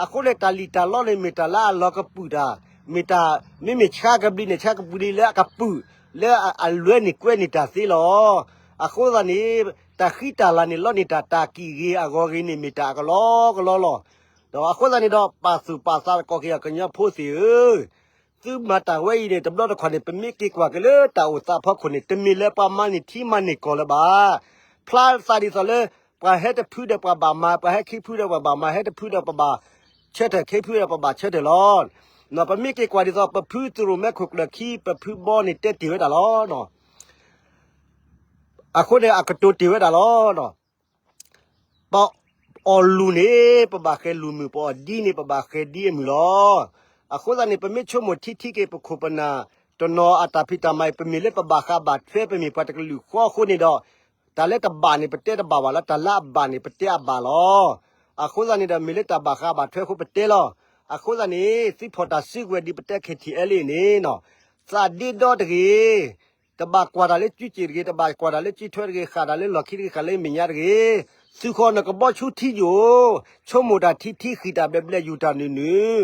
အဃိန့ၣ် တၢ်လံၣ်တၢ်လီန့ၣ်မ့ၢ်တၢ်လၢအလီၤကပုာ်တၢ် မ့ၢ်တၢ်, မ့မ့ၢ်ဆှါကဘျံးန့ၣ် ဆှါကဘျံးလၢအကပုာ်, လၢအလွဲန့ၣ်ကွဲန့ၢ်တၢ်သ့လီၤ. အဃိသတးန့ၣ် တၢ်ဃံတၢ်လၤန့ၣ် လီၤန့ၢ်တၢ်တၢ်ကံၣ်ဂ့ၤအဂီၤဂ့ၤန့ၣ် မ့ၢ်တၢ်အကလီကလီလီၤ. ဒီးအဃိသတးန့ၣ်ဒီး ပာ်သူၣ်ပာ်သးသကိးက့ၤအီၤ ကညီဖိသ့ၣ်ဧၢ, သုမၤတၢ်ဝဲအံၤန့ၣ် တဘျီတခီၣ်န့ၣ် ပမ့ၢ်က့ၤကွၢ်က့ၤလၢတၢ်အိၣ်သးဖီခိၣ်န့ၣ် တမ့ၢ်လၢပှၤမၤန့ၢ်ထံမၤန့ၢ်ကီၢ်လၢၤဘၣ်. ဖျါသးဒ်သိးလၢ ပှၤဟဲတဖုဒီးပှၤဘၣ်မၤ, ပှၤဟဲခံဖုဒီးပှၤဘၣ်မၤ, ဟဲတဖုဒီးပဘၣ်ဆၢထၢၣ်, ခံဖုဒီးပဘၣ်ဆၢထၢၣ်လီၤ. ပမ့ၢ်က့ၤကွၢ်ဒ်သိး ပဖုသုးရိၣ်မဲခိၣ်ကျၢၢ်ခံ ပဖုဘီန့ၣ်တဲတ့ၢ်ဝဲဒၣ်လီၤ. အဃိန့ၣ် အကတိၤတ့ၢ်ဝဲဒၣ်လီၤ. ပအီၣ်လူၤန့ၣ် ပဘၣ်ဃဲၤလူၤမုၢ်, ပအီၣ်ဒံန့ၣ် ပဘၣ်ဃဲၤဒံအမုၢ်လီၤ. အဃိသတးန့ၣ် ပမ့ၢ်ဆိကမိၣ်ထံထံက့ၤ ပခိၣ်ပနၢ်တနီၤအတၢ်ဖံးတၢ်မၤအံၤ ပမ့ၢ်လၢပဘၣ်ဃးဘၣ်ထွဲ ပမ့ၢ်ပှၤတကလုာ်ဃီအဃိန့ၣ်ဒီး တၢ်လၢတဘၣ်န့ၣ် ပတဲတဘၣ်ဘၣ်လီၤ, တၢ်လၢအဘၣ်န့ၣ် ပတဲအဘၣ်လီၤ. အဃိသတးန့ၣ်ဒီး မ့ၢ်လၢတၢ်ဘၣ်ဃးဘၣ်ထွဲအဃိပတဲလီၤ. အဃိသတးန့ၣ် သုဖီၣ်တၢ်စုကဝဲၤဒ်ပတဲ KTLA န့ၣ်နီၤ, သးဒ့ဒီတဂ့ၤ, တဘၣ်ကွၢ်တၢ်လၢစုစ့ၣ်တဂ့ၤ, တဘၣ်ကွၢ်တၢ်လၢစုထွဲတဂ့ၤ, ဃၣ်တၢ်လၢလီၢ်ခံတဂ့ၤ, ဃၣ်လၢမဲာ်ညါတဂ့ၤ, သုဃီၤနကဘီဆူထံယိာ်, ဆိကမိၣ်တၢ်ထံထံ ဃံၣ်တၢ်ဘျဲးဘျဲး ယူၤတၢ်နုာ်နုာ်,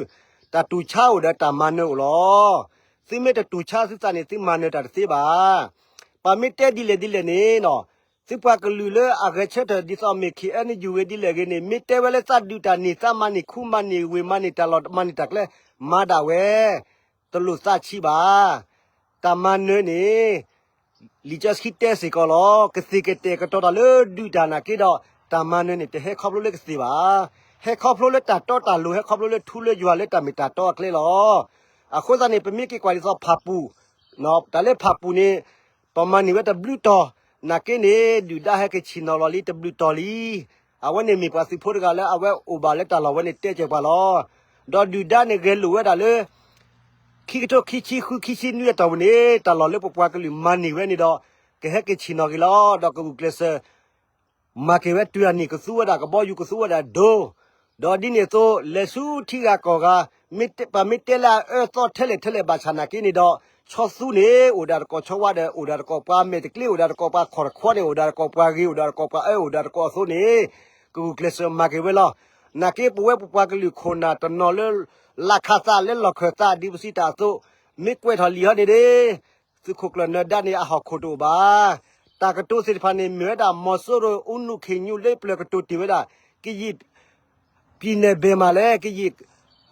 တၢ်တူၢ်ဆါအိၣ်ဒီးတၢ်မၤနၢၤအိၣ်လီၤ. သုမ့ၢ်တတူၢ်ဆါသုသးန့ၣ် သုမၤနၢၤတၢ်တသ့ဘၣ်. ပှၤမ့ၢ်တဲဒ်လဲၣ်ဒ်လဲၣ်န့ၣ်နီၤ, သုပှၤကလုာ်လၢအဂဲၤဆၢထၢၣ်ဒ်သိးမ့ၢ် KNU ဂ့ၤဒ်လဲၣ်ဂ့ၤန့ၣ် မ့ၢ်တဲဝဲလၢသးဒုးတၢ်န့ၢ်သးမၤန့ၢ်ခူမၤန့ၢ်ဝ့ၢ်မၤန့ၢ်တၢ်လီၢ်မၤန့ၢ်တၢ်ကျဲ မၤဒၣ်ဝဲ, တလိၣ်သးဆံးဘၣ်. တၢ်မၤနၢၤန့ၣ် လံာ်စီဆှံတဲစ့ၢ်ကီးလီၤ. ကသ့ၣ်ကတဲာ်ကတီၤတၢ်လၢဒုးတၢ်နာ်က့ဒီး တၢ်မၤနၢၤန့ၣ် တဟဲခီဖျိလၢကသ့ၣ်ဘၣ်. ဟဲခီဖျိလၢတၢ်တီတၢ်လိၤ, ဟဲခီဖျိလၢထူလၢယွၤလၢတၢ်မ့ၢ်တၢ်တီအကျဲလီၤ. အဃိသတးန့ၣ် ပမ့ၢ်က့ၤကွၢ်ဒ်သိးဖၣ်ပူၣ်, တၢ်လၢဖၣ်ပူၣ်န့ၣ် ပမၤန့ၢ်ဝဲတဘျုးတီၤ, နာ်က့န့ၣ် ဒုၣ်ဒါဟဲက့ၤဆ့ၣ်နီၤလီၤလံတဘျုးတီၤလံ. အဝဲန့ၣ်မ့ၢ်ပှၤသုးဖိတဂၤလၢအဝဲအိၣ်ဘၣ်လၢတၢ်လီၢ်ဝဲန့ၣ်တဲစၢၤပှၤလီၤ. ဒီးဒုၣ်ဒါန့ၣ်ဂဲၤလိာ်ဝဲဒၣ်လၢ ခံကထိခံဆံဃုခံဆံနွံအတီၢ်ပူၤန့ၣ် တၢ်လီၢ်လၢပပှၤကလုာ်မၤန့ၢ်ဝဲန့ၣ်ဒီး ကဟဲက့ၤဆ့ၣ်နီၤက့ၤလီၤ. ဒီးကဂုာ်ကျဲးစၢး မၤက့ၤဝဲတုၤအနံၣ်ကသူဝဲဒၣ် ကဘီယူၤကသူဝဲဒၣ်ဒိ, ဒီးဒ်န့ၣ်အသိး လဲၤဆူထံဂၤကီၢ်ဂၤ, ပှၤမ့ၢ်တဲလၢအအၢသီထဲလဲၣ်ထဲလဲၣ်ဘၣ်ဆၣ်နာ်က့န့ၣ်ဒီး ဆီသူန့ၣ် အိၣ်ဒၣ်တကိး ဆီဝါဒီး အိၣ်ဒၣ်တကိး ပှၤမဲာ်တကျ့ အိၣ်ဒၣ်တကိး ပှၤခီၣ်တခီန့ၣ် အိၣ်ဒၣ်တကိး ပှၤဂ့ၤ အိၣ်ဒၣ်တကိး ပှၤအၢ အိၣ်ဒၣ်တကိးအသိးန့ၣ် ကဂုာ်ကျဲးစၢးမၤက့ၤဝဲလီၤ. နာ်က့ပဝဲပပှၤကလုာ်ခိၣ်နၢ်တနီၤလၢ လၢခးသးလၢလီၢ်ခၢၣ်သးဒ်ပစံးတၢ်အသိး, မ့ၢ်ကွဲးထီၣ်လံာ်ဟီန့ၣ်ဒၣ် သုးခိၣ်ကျၢၢ်နၢၤဒါန့ၣ် အဟီၣ်ခိၣ်တအိၣ်ဘၣ်. တၢ်ကတိၤသ့ၣ်တဖၣ်န့ၣ် မ့ၢ်ဝဲဒၣ် မီၤစိရိၤ အူနုၣ်ခ့ၣ်ညူ လၢပျၢၤကတိၤတ့ၢ်ဝဲဒၣ် ကယံာ် ပြည်နယ်ဘယ်မှာလဲ ကယံာ်,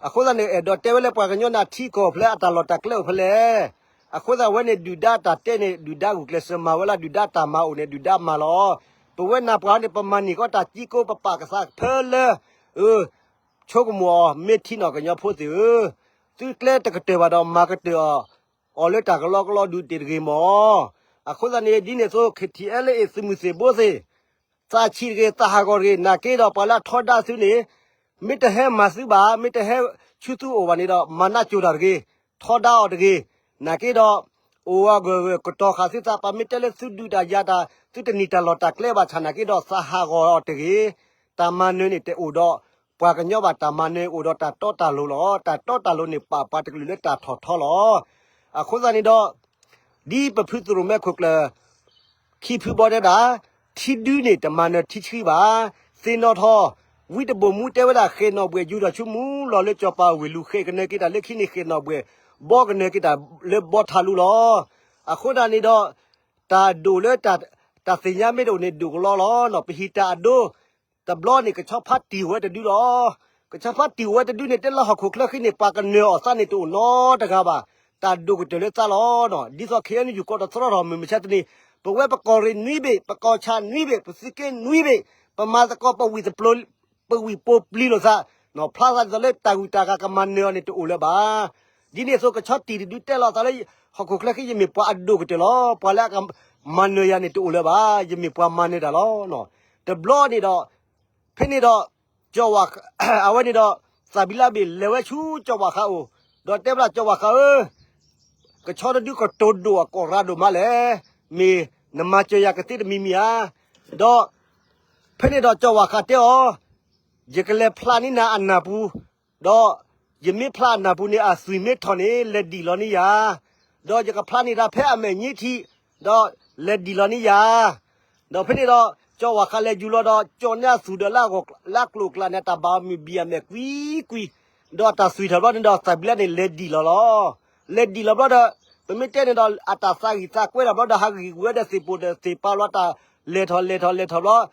အဃိသတးန့ၣ် အဲၣ်ဒိးတဲဝဲလၢပှၤကညီနၢ်ထံကီၢ်ဖဲလဲၣ် အတၢ်လီၢ်တၢ်ကျဲအိၣ်ဖဲလဲၣ်. အဃိသတးဝဲန့ၣ် ဒုၣ်ဒါတၢ်တဲန့ၣ် ဒုၣ်ဒါဂုာ်ကျဲးစၢးမၤဝဲလီၤ, ဒုၣ်ဒါတၢ်မၤအိၣ်န့ၣ် ဒုၣ်ဒါမၤလီၤ. ပဝဲနၤပှၤန့ၣ် ပမၤန့ၢ်ကီးတၢ်ကံကိး ပပာ်ကသးဖဲလၢ ဆိကမိၣ်အီၤ မ့ၢ်ထံနီၣ်ကညီဖိသ့ၣ်ဧၢ, သုကျဲတကတၢၢ်ဘၣ်ဒီး မၤကတၢၢ်အီၤ အီၤလၢတၢ်ကလီကလီဒုးတ့ၢ်တဂ့ၤမၢ်. အဃိသတးန့ၣ် ဒ်န့ၣ်အသိး KTLA သုးမုၢ်သ့ၣ်ဘိသ့ၣ်, သးဆံးတဂ့ၤ သးဟးဂီၤတဂ့ၤ နာ်က့ဒီး ပှၤလၢအထီဒါသုန့ၣ် မ့ၢ်တဟဲမၤသုဘၣ်, မ့ၢ်တဟဲဆူသုအိၣ်ဘၣ်န့ၣ်ဒီး မၤနးကိၤတၢ်တဂ့ၤ, ထီဒါအီၤတဂ့ၤ. နာ်က့ဒီး အိၣ်အဂၢၢ်ဂၢၢ်ကတီၤဃာ်သုသး ပှၤမ့ၢ်တဲလၢသုဒုးတၢ်ယၤတၢ် သုတန့ၢ်တၢ်လီၢ်တၢ်ကျဲဘၣ်ဆၣ်နာ်က့ဒီး သးဟးဂီၤအီၤတဂ့ၤ. တၢ်မၤနၢၤန့ၣ် တအိၣ်ဒီးပှၤကညီဘၣ်, တၢ်မၤနၢၤအိၣ်ဒီးတၢ်တီတၢ်လိၤလီၤ. တၢ်တီတၢ်လိၤန့ၣ် ပာ်ပှၤတကလုာ်လၢတၢ်ထီၣ်ထီလီၤ. အဃိသတးန့ၣ်ဒီး ဒ်ပဖုသုးရိၣ်မဲခိၣ်ကျၢၢ် ခံဖုဘီတဲဒၣ်, ထံဒုန့ၣ် တမၤနၢၤထံဆှံဘၣ်. သ့ၣ်နီၣ်ထီၣ် ဝံတဘိၣ်မူတဲဝဲဒၣ် ဃဲၣ်နီၣ်ဘှဲၣ်ယူၤထီၣ်ဆူမူလီၤလၢစီၤပၤဝ့ၢ်လူၤ ဃဲၣ်ကနၢၤက့ၤတၢ်လၢခံန့ၣ် ဃဲၣ်နီၣ်ဘှဲၣ် ဘီကနၢၤက့ၤတၢ်လၢဘီထးလူလီၤ. အဃိဒၣ်န့ၣ်ဒီး တၢ်ဒိၣ်လၢ တၢ်သ့ၣ်ညါမ့ၢ်တအိၣ်န့ၣ် ဒိၣ်ကလီလီၤ. ပဟံးတၢ်အဒိ တဘျီန့ၣ် ကဆီဖါတံၢ်ဝဲတဒုလီၤ. ကဆီဖါတံၢ်ဝဲတဒုန့ၣ် တဲလၢဟီၣ်ခိၣ်ချၢဃံန့ၣ် ပှၤကနၢၤအီၣ်သးန့ၣ် တအိၣ်နီတဂၤဘၣ်. တၢ်ဒိၣ်ကတၢၢ်လၢသးလီၤ. ဒ်သိး ခဲအံၤနယူၢ်ကီၢ်တသရီထီၣ်မုၢ်မဆါတနံၤ, ပဝဲပကီၢ်ရ့ၣ်နွံဘ့ၣ်, ပကီၢ်ဆၣ်နွံဘ့ၣ်, ပသုးက့နွံဘ့ၣ်, ပမၤသကိးပဝံၣ်တပျိၤ ပဝံၣ်ပိာ်ပျံၤလိာ်သး, ဖျါသးဒ်သိးလၢတၢ်ဂုၤတၢ်ဂၤကမၤနၢၤအီၤန့ၣ် တအိၣ်လၢၤဘၣ်. ဒ်န့ၣ်အသိး ကဆီတံၢ်တဒုတဲလီၤသးလၢ ဟီၣ်ခိၣ်ချၢဃံ ယမ့ၢ်ပှၤအဒိၣ်ကတၢၢ်လီၤ. ပှၤလၢအကမၤနၢၤယၤန့ၣ် တအိၣ်လၢၤဘၣ်. ယမ့ၢ်ပှၤမၤနၢၤတၢ်လီၤ. တဘျီန့ၣ်ဒီး ဖဲန့ၣ်ဒီး ကၠီၤဝၣ် အဝဲန့ၣ်ဒီး သၣ်ဘံလါဘ့ၣ်လဲၤဝဲဆူကၠီၤဝၣ်ဃးအအိၣ်, ဒီးတဲဝဲဒၣ် ကၠီၤဝၣ်ဃးဧၢ, ကဆီတဒုကတိၤဒိၣ်အကိးရၤဒိၣ်မးလဲၣ်, မ့ၢ်နမၤစၢၤယၤကသ့တမံၤမံၤဧါ. ဒီး ဖဲန့ၣ်ဒီးကၠီၤဝၣ်ဃးတဲအီၤ, ယကလဲၤဖျးန့ၢ်နၤအနၢ်ပူၤ, ဒီးယမ့ၢ်ဖျးအနၢ်ပူၤန့ၣ် အသွံၣ်မ့ၢ်ထီၣ်န့ၣ် လဲၤဒံၣ်လီၤန့ၢ်ယၤ, ဒီးယကဖျးန့ၢ်တၢ်ဖဲအမဲာ်ညါထံး, ဒီးလဲၤဒံၣ်လီၤန့ၢ်ယၤ. ဒီးဖဲန့ၣ်ဒီး ကၠီၤဝၣ်ဃးလဲၤယူၤလီၤဒီး ကၠီၤန့ၢ်အသွံၣ်ဒီးလၢအကျိၤအကျဲန့ၣ် တၢ်ဘၣ်အီၤမုၢ်ဘံၣ်အမဲာ်ကွံကွံ, ဒီးအတၢ်သွံၣ်ထီၣ်ဘျီန့ၣ်ဒီး သးဘံလါန့ၣ် လဲၤဒံၣ်လီၤလီၤ. လဲၤဒံၣ်လီၤဘျီဒီး ပမ့ၢ်တဲန့ၣ်ဒီး အတၢ်သးဂံၢ်သးကွဲထီၣ်ဘျီဒီး ဟးဂံၢ်ဝဲဒီးသ့ၣ်ပိၢ်ဒီးသ့ၣ်ပာ်လီၤတၢ် လဲၤထီၣ်လဲၤထီၣ်လဲၤထီၣ်ဘျီ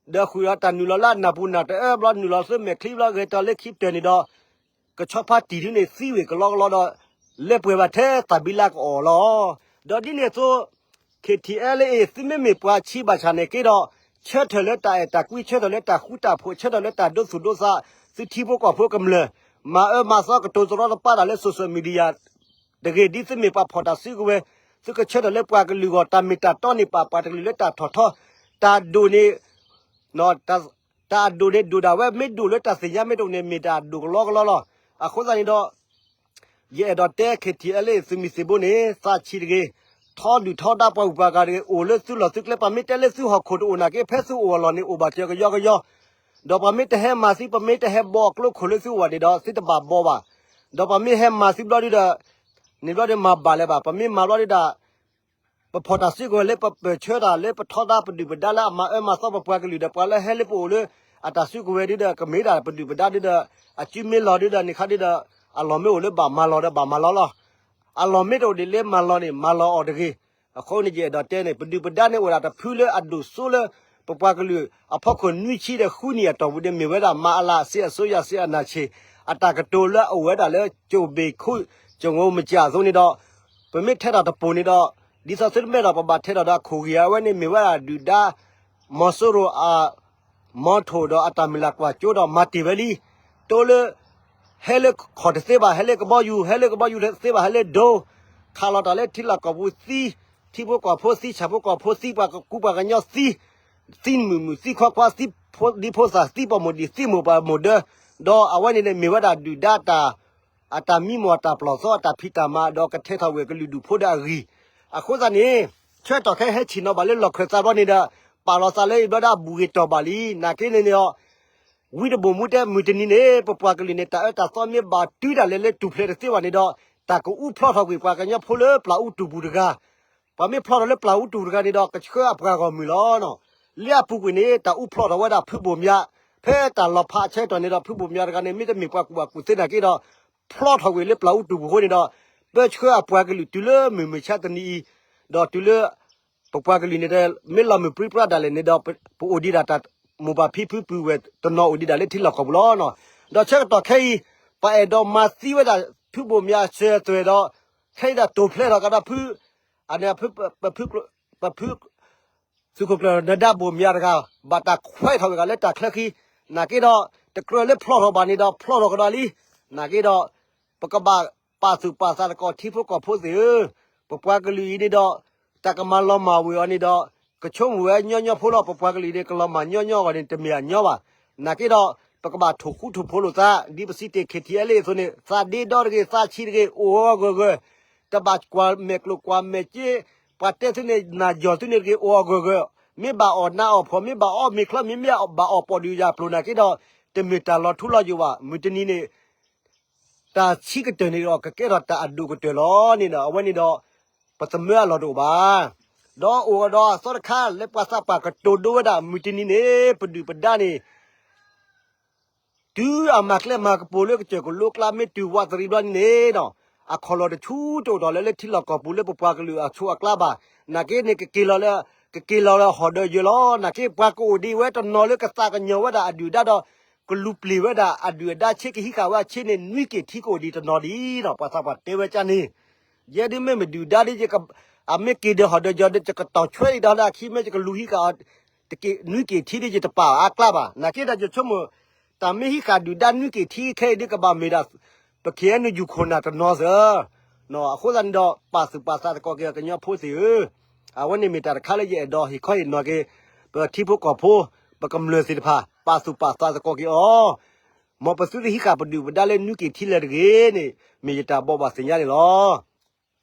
ဒီးဃုာ်ဒီးတၢ်နုာ်လီၤလၢအနၢ်ပူၤနၢ်တအၢဘျီ နုာ်လီၤဆူမဲာ်ချံဘျီ ဂဲၤထီၣ်လၢခံပတၢၢ်န့ၣ်ဒီး ကဆီဖါတံၢ်ဒုန့ၣ် သံဝံၤကလီကလီဒီး လဲၤပှဲၤဘၣ်ထဲသးဘံလါကအီၣ်လီၤ. ဒီးဒ်န့ၣ်အသိး K T L A သုမ့မ့ၢ်ပှၤဆံးဘၣ်ဆၣ်န့ၣ်က့ဒီး ဆၢထၢၣ်လၢတၢ်အဲၣ်တၢ်ကွံ ဆၢထၢၣ်လၢတၢ်ဃူတၢ်ဖိး ဆၢထၢၣ်လၢတၢ်ဒိသူၣ်ဒိသး သုထံဖိကီၢ်ဖိကမျၢၢ် မၤအၢမၤသီကတိၤတရီတပါတၢ်လၢ social media တဂ့ၤ ဒ်သုမ့ၢ်ပှၤဖီၣ်တၢ်စုကဝဲၤ သုကဆၢထၢၣ်လၢပှၤကလုာ်အဂီၢ် တၢ်မ့ၢ်တၢ်တီန့ၣ် ပာ်ပှၤတကလုာ်လၢတၢ်ထီၣ်ထီ တၢ်ဒိၣ်န့ၣ် တၢ်အဒိၣ်န့ၣ်ဒိၣ်ဒၣ်ဝဲ မ့ၢ်ဒိၣ်လၢတၢ်သ့ၣ်ညါမ့ၢ်တအိၣ်န့ၣ် မ့ၢ်တၢ်ဒိၣ်ကလီကလီလီၤ. အဃိသတးန့ၣ်ဒီး ယအဲၣ်ဒိးတဲ K T L A သုးမုၢ်သံၣ်ဘိန့ၣ် သးဆံးတဂ့ၤ, ထီဒုၣ်ထီဒါပှၤဂုၤပှၤဂၤတဂ့ၤ, အိၣ်လၢသုလီၢ်သုကျဲ ပှၤမ့ၢ်တဲလၢသုဟီၣ်ခိၣ်တအိၣ်နာ်က့ ဖဲသုအိၣ်အလီၢ်န့ၣ် အိၣ်ဘၣ်စၢၤကယီကယီ, ဒီးပှၤမ့ၢ်တဟဲမၤသံ ပမ့ၢ်တဟဲဘီအကျိခိၣ်လၢသုအိၣ်ဘၣ်န့ၣ်ဒီး သုတဘၣ်ဘီဘၣ်, ဒီးပှၤမ့ၢ်ဟဲမၤသံဘျီဒုဒီး န့ၣ်ဘျီဒုမၤဘၣ်လၢၤဘၣ်, ပမ့ၢ်မၤဘျီဒုဒီး ပဖီၣ်တၢ်စုကဝဲၤလၢပပၢၢ်ဆၢတၢ်လၢပထီဒါပဒုၣ်ပဒါလၢ အမၤအၢမၤသီပပှၤကလုာ်ဒီး ပှၤလၢဟဲလၢပအိၣ်လၢ အတၢ်စုကဝဲၤဒုဒီး ကမ့ၢ်ဒၣ်ပဒုၣ်ပဒါဒုဒီး အစုမ့ၢ်လီၤဒုဒီး န့ၣ်ခါဒုဒီး အလီၢ်မ့ၢ်အိၣ်လၢဘၣ်မၤလီၤဒီးဘၣ်မၤလီၤလီၤ. အလီၢ်မ့ၢ်တအိၣ်ဒံးလၢမၤလီၤန့ၣ် မၤလီၤအီၤတဂ့ၤ. အဃိန့ၣ် ယအဲၣ်ဒိးတဲန့ၣ် ပဒုၣ်ပဒါန့ၣ်အိၣ်ဒၣ်တဖုလၢအဒိၣ်စိလၢ ပပှၤကလုာ်အဖီခိၣ်နွံဆံဒီးဃုနံၣ်အတီၢ်ပူၤန့ၣ် မ့ၢ်ဝဲဒၣ် မအလ စစ်အစိုးရ စစ်အာဏာရှင် အတၢ်ကတိၤလၢအအိၣ်ဝဲဒၣ်လၢ ကြိုပင်ခု ကြိုငိုမကြၢအသိးန့ၣ်ဒီး ပမ့ၢ်ထဲထီၣ်တပိၢ်န့ၣ်ဒီး ဒ်သိးသုတမဲဒီး ပဘၣ်ထဲထီၣ်ဒီးခိၣ်ဂ့ၤအဝဲန့ၣ် မ့ၢ်ဝဲဒၣ်ဒုၣ်ဒါ မီၤစိရိၤအ မီၤထိၣ်ဒီးအတၢ်မုၢ်လၢ်ကွၢ်စိဒီးမၤတ့ၢ်ဝဲလံ. တိလၢ ဟဲလၢခီၣ်တသ့ဘၣ် ဟဲလၢကဘီယူၤ, ဟဲလၢကဘီယူၤတသ့ဘၣ် ဟဲလၢဒိ ခးလီၤတၢ်လၢထံလီၢ်ကီၢ်ပူၤသံ, ထံဖိကီၢ်ဖိသံ, ဆၣ်ဖိကီၢ်ဖိသံ, ပှၤကူပှၤကညီသံ, သံမုၢ်မုၢ်သံခွါခွါ, သံဖိဒံဖိသၣ်, သံပိာ်မုၣ်ဒံး, သံမိၢ်ပၢ်မိၢ်ဒၢ, ဒီးအဝဲန့ၣ်န့ၣ် မ့ၢ်ဝဲဒၣ်ဒုၣ်ဒါတၢ် အတၢ်မံမီၢ်အတၢ်ပျီၢ်သီ အတၢ်ဖံးတၢ်မၤ ဒီးကထဲထီၣ်ဝဲကလုာ်ဒူၣ်ဖိဒီးအဂံၢ်, အဃိသတးန့ၣ် ဆၢကတီၢ်ခဲအံၤဟဲဆ့ၣ်နီၤဘၣ်လၢလီၢ်ခၢၣ်သးဘျီန့ၣ်ဒီး ပာ်လီၤသးလၢအံၤဘျီဒီးအဘူၣ်ဂ့ၤတီၢ်ဘၣ်လံ. နာ်က့န့ၣ်န့ၣ်ဒီး ဝံတဘိၣ်မူတဲ မုၢ်တနံၤန့ၣ် ပပှၤကလုာ်န့ၣ် တၢ်အၢတၢ်သီမ့ၢ်ဘၣ်တုၤဒၣ်လဲာ်လၢတူၢ်ဖျဲးတသ့ဘၣ်န့ၣ်ဒီး တၢ်ကအူဖျီထီၣ်ကွံာ်ပှၤကညီဖိလၢပျၢ်အူတူၢ်ပူၤတဂၤ, ပှၤမ့ၢ်ဖျီထီၣ်လၢပျၢ်အူတူၢ်ပူၤတဂၤန့ၣ်ဒီး ကဆှၢအပှၤဂီၢ်မုၢ်လီၤ. လၢအပူၤကွံာ်န့ၣ် တၢ်အူဖျီထီၣ်ဝဲဒၣ်ဖုဘိၣ်မၠး, ဖဲတၢ်လီၤဖးအဆၢကတီၢ်န့ၣ်ဒီး ဖုဘိၣ်မၠးတဂၤန့ၣ် မ့တမ့ၢ်ပှၤကူၣ်ဘၣ်ကူၣ်သ့နာ်က့ဒီး ဖျီထီၣ်ကွံာ်လၢပျၢ်အူတူၢ်ပူၤအဃိန့ၣ်ဒီး ပၢဆှၢအပှၤကလုာ်တုၤလၢမုၢ်မဆါတနံၤအံၤ, ဒီးတုၤလၢ ပပှၤကလုာ်န့ၣ်ဒီး မ့ၢ်လီၤမုၢ်ပြံပြါဒၣ်လဲာ်န့ၣ်ဒီး ပအိၣ်ဒံးဒၣ်တၢ်မိၢ်ပၢ်ဖံဖုပုၢ်ဝဲၢ်တနီၤအိၣ်ဒံးဒၣ်လၢထံလီၢ်ကီၢ်ပူၤလီၤ. ဒီးဆၢကတီၢ်ခဲအံၤ ပအဲၣ်ဒိးမၤသံဝဲဒၣ်ဖုဘိၣ်မၠးစၢၤသွဲၣ်ဒီး ခဲအံၤဒၣ်တိၢ်ဖျဲးထီၣ်ကဒီးဖု အန့ၣ် ပဖု သုးခိၣ်ကျၢၢ်နၢၤဒါဘိၣ်မၠးတဂၤ ဘၣ်တၢ်ခွဲးထီၣ်ဝဲဒၣ်လၢတၢ်ချၢခံ, နာ်က့ဒီး တကြၢးလၢဖျီထီၣ်ဘၣ်န့ၣ်ဒီး ဖျီထီၣ်ကဒီးလံ. နာ်က့ဒီး ပကဘၣ်ပာ်သူၣ်ပာ်သးသကိးထံဖိကီၢ်ဖိသ့ၣ်ဧၢ, ပပှၤကလုာ်အံၤန့ၣ်ဒီး တၢ်ကမၤလီၤမၢ်ဝ့ၤအီၤန့ၣ်ဒီး ကဆိကမိၣ်ဝဲညီညီဖိလီၤ. ပပှၤကလုာ်န့ၣ် ကလီၤမၢ်ညီညီအဂီၢ်န့ၣ် တမ့ၢ်အညီဘၣ်. နာ်က့ဒီး ပကဘၣ်ထိၣ်ဃူထိၣ်ဖိးလိာ်သး ဒ်ပစံးတ့ၢ် K T L A အသိးန့ၣ် သးဒ့ဒီတဂ့ၤ သးဆံးတဂ့ၤ အိၣ်အဂၢၢ်ဂၢၢ် တဘၣ်ကွၢ်မဲာ်ကျိၣ်ကွၢ်မဲာ်စ့, ပှၤတဲသုန့ၣ် နၢ်ယီၢ်သုန့ၣ်တဂ့ၤ အိၣ်အဂၢၢ်ဂၢၢ်, မ့ၢ်ဘၣ်အီၣ်နးအီၣ်ဖှီၣ် မ့ၢ်ဘၣ်အီၣ်မ့ၤချီ မ့မ့ၢ်ဘၣ်အီၣ်ပိာ်ဒုးယၤပျိၤနာ်က့ဒီး တမ့ၢ်တၢ်လီၤထူလီၤယိာ်ဘၣ်. မုၢ်တနံၤန့ၣ် တၢ်ဆံးကတၢၢ်န့ၣ်ဒီး ကကဲထီၣ်တၢ်အဒိၣ်ကတၢၢ်လီၤန့ၣ်ဒီး အဝဲန့ၣ်ဒီး ပသမၢအလီၢ်တအိၣ်ဘၣ်. ဒီးအိၣ်ဒီးအသီတခါ လၢပှၤသးပှၢ်ကတိၤဒိဝဲဒၣ် မုၢ်တနံၤန့ၣ် ပဒုၣ်ပဒါန့ၣ် တုၤအမၤကျဲမၤကပူၤလၢကစၢၢ်ကလိကျါ မ့ၢ်တုၤဝးတရံးဘျီန့ၣ်ဒီး အခီၣ်လီၢ်တဆူတအိၣ်ထီၣ်လၢ လၢထံလီၢ်ကီၢ်ပူၤ လၢပပှၤကလုာ်အဆိးအကျါဘၣ်. နာ်က့န့ၣ် ကက့ၤလီၤလၢ ကက့ၤလီၤလၢဟီၣ်ဒီးယၢၤလီၤ. နာ်က့ပှၤကအိၣ်ဒံးဝဲတနီၤလၢကသးကညီၤဝဲဒၣ်အဒုၣ်အဒါဒီး ကလူၤပျံၤဝဲဒၣ်အဒုၣ်အဒါဆ့ ကဟံးဃာ်ဝဲအဆ့န့ၣ် နွံက့ၤထံကအိၣ်ဒံးတနီၤဒံးဒီး ပှၤသးပှၢ်တဲဝဲကန့ၣ် ယဲဒ်မ့ၢ်မဒုၣ်ဒါဒ် အမ့ၢ်က့ၤဒီးဟီၣ်ဒီးယၢၤဒီး ယကတီၢ်ဆွဲအံၤဒီးလၢအခံ မ့ၢ်ယကလူၤဟံးဃာ်အီၤ နွံက့ၤထံဒ်ယတပာ်အါကျါဘၣ်. နာ်က့ဒီးယဆိကမိၣ် တၢ်မ့ၢ်ဟံးဃာ်ဒုၣ်ဒါနွံက့ၤထံခဲအံၤဒ်ကဘၣ်မ့ၢ်ဒၣ် ပ K N U ခိၣ်နၢ်တနီၤသၢ အဃိသတးန့ၣ်ဒီး ပာ်သူၣ်ပာ်သးသကိးက့ၤအီၤ ကညီဖိသ့ၣ်ဧၢ, အဝဲန့ၣ်မ့ၢ်တၢ်တခါလၢယအဲၣ်ဒိးဟ့ၣ်ခီဟ့ၣ်နီၤက့ၤ ပထံဖိကီၢ်ဖိ ပကမျၢၢ်သ့ၣ်တဖၣ် ပာ်သူၣ်ပာ်သးသကိးက့ၤအီၤ, မ်ပသုတဟံးဃာ်ပဒုၣ်ပဒါလၢနွံက့ၤထံလၢၤတဂ့ၤန့ၣ် မ့ၢ်ယတၢ်ဘိးဘၣ်သ့ၣ်ညါန့ၣ်လီၤ.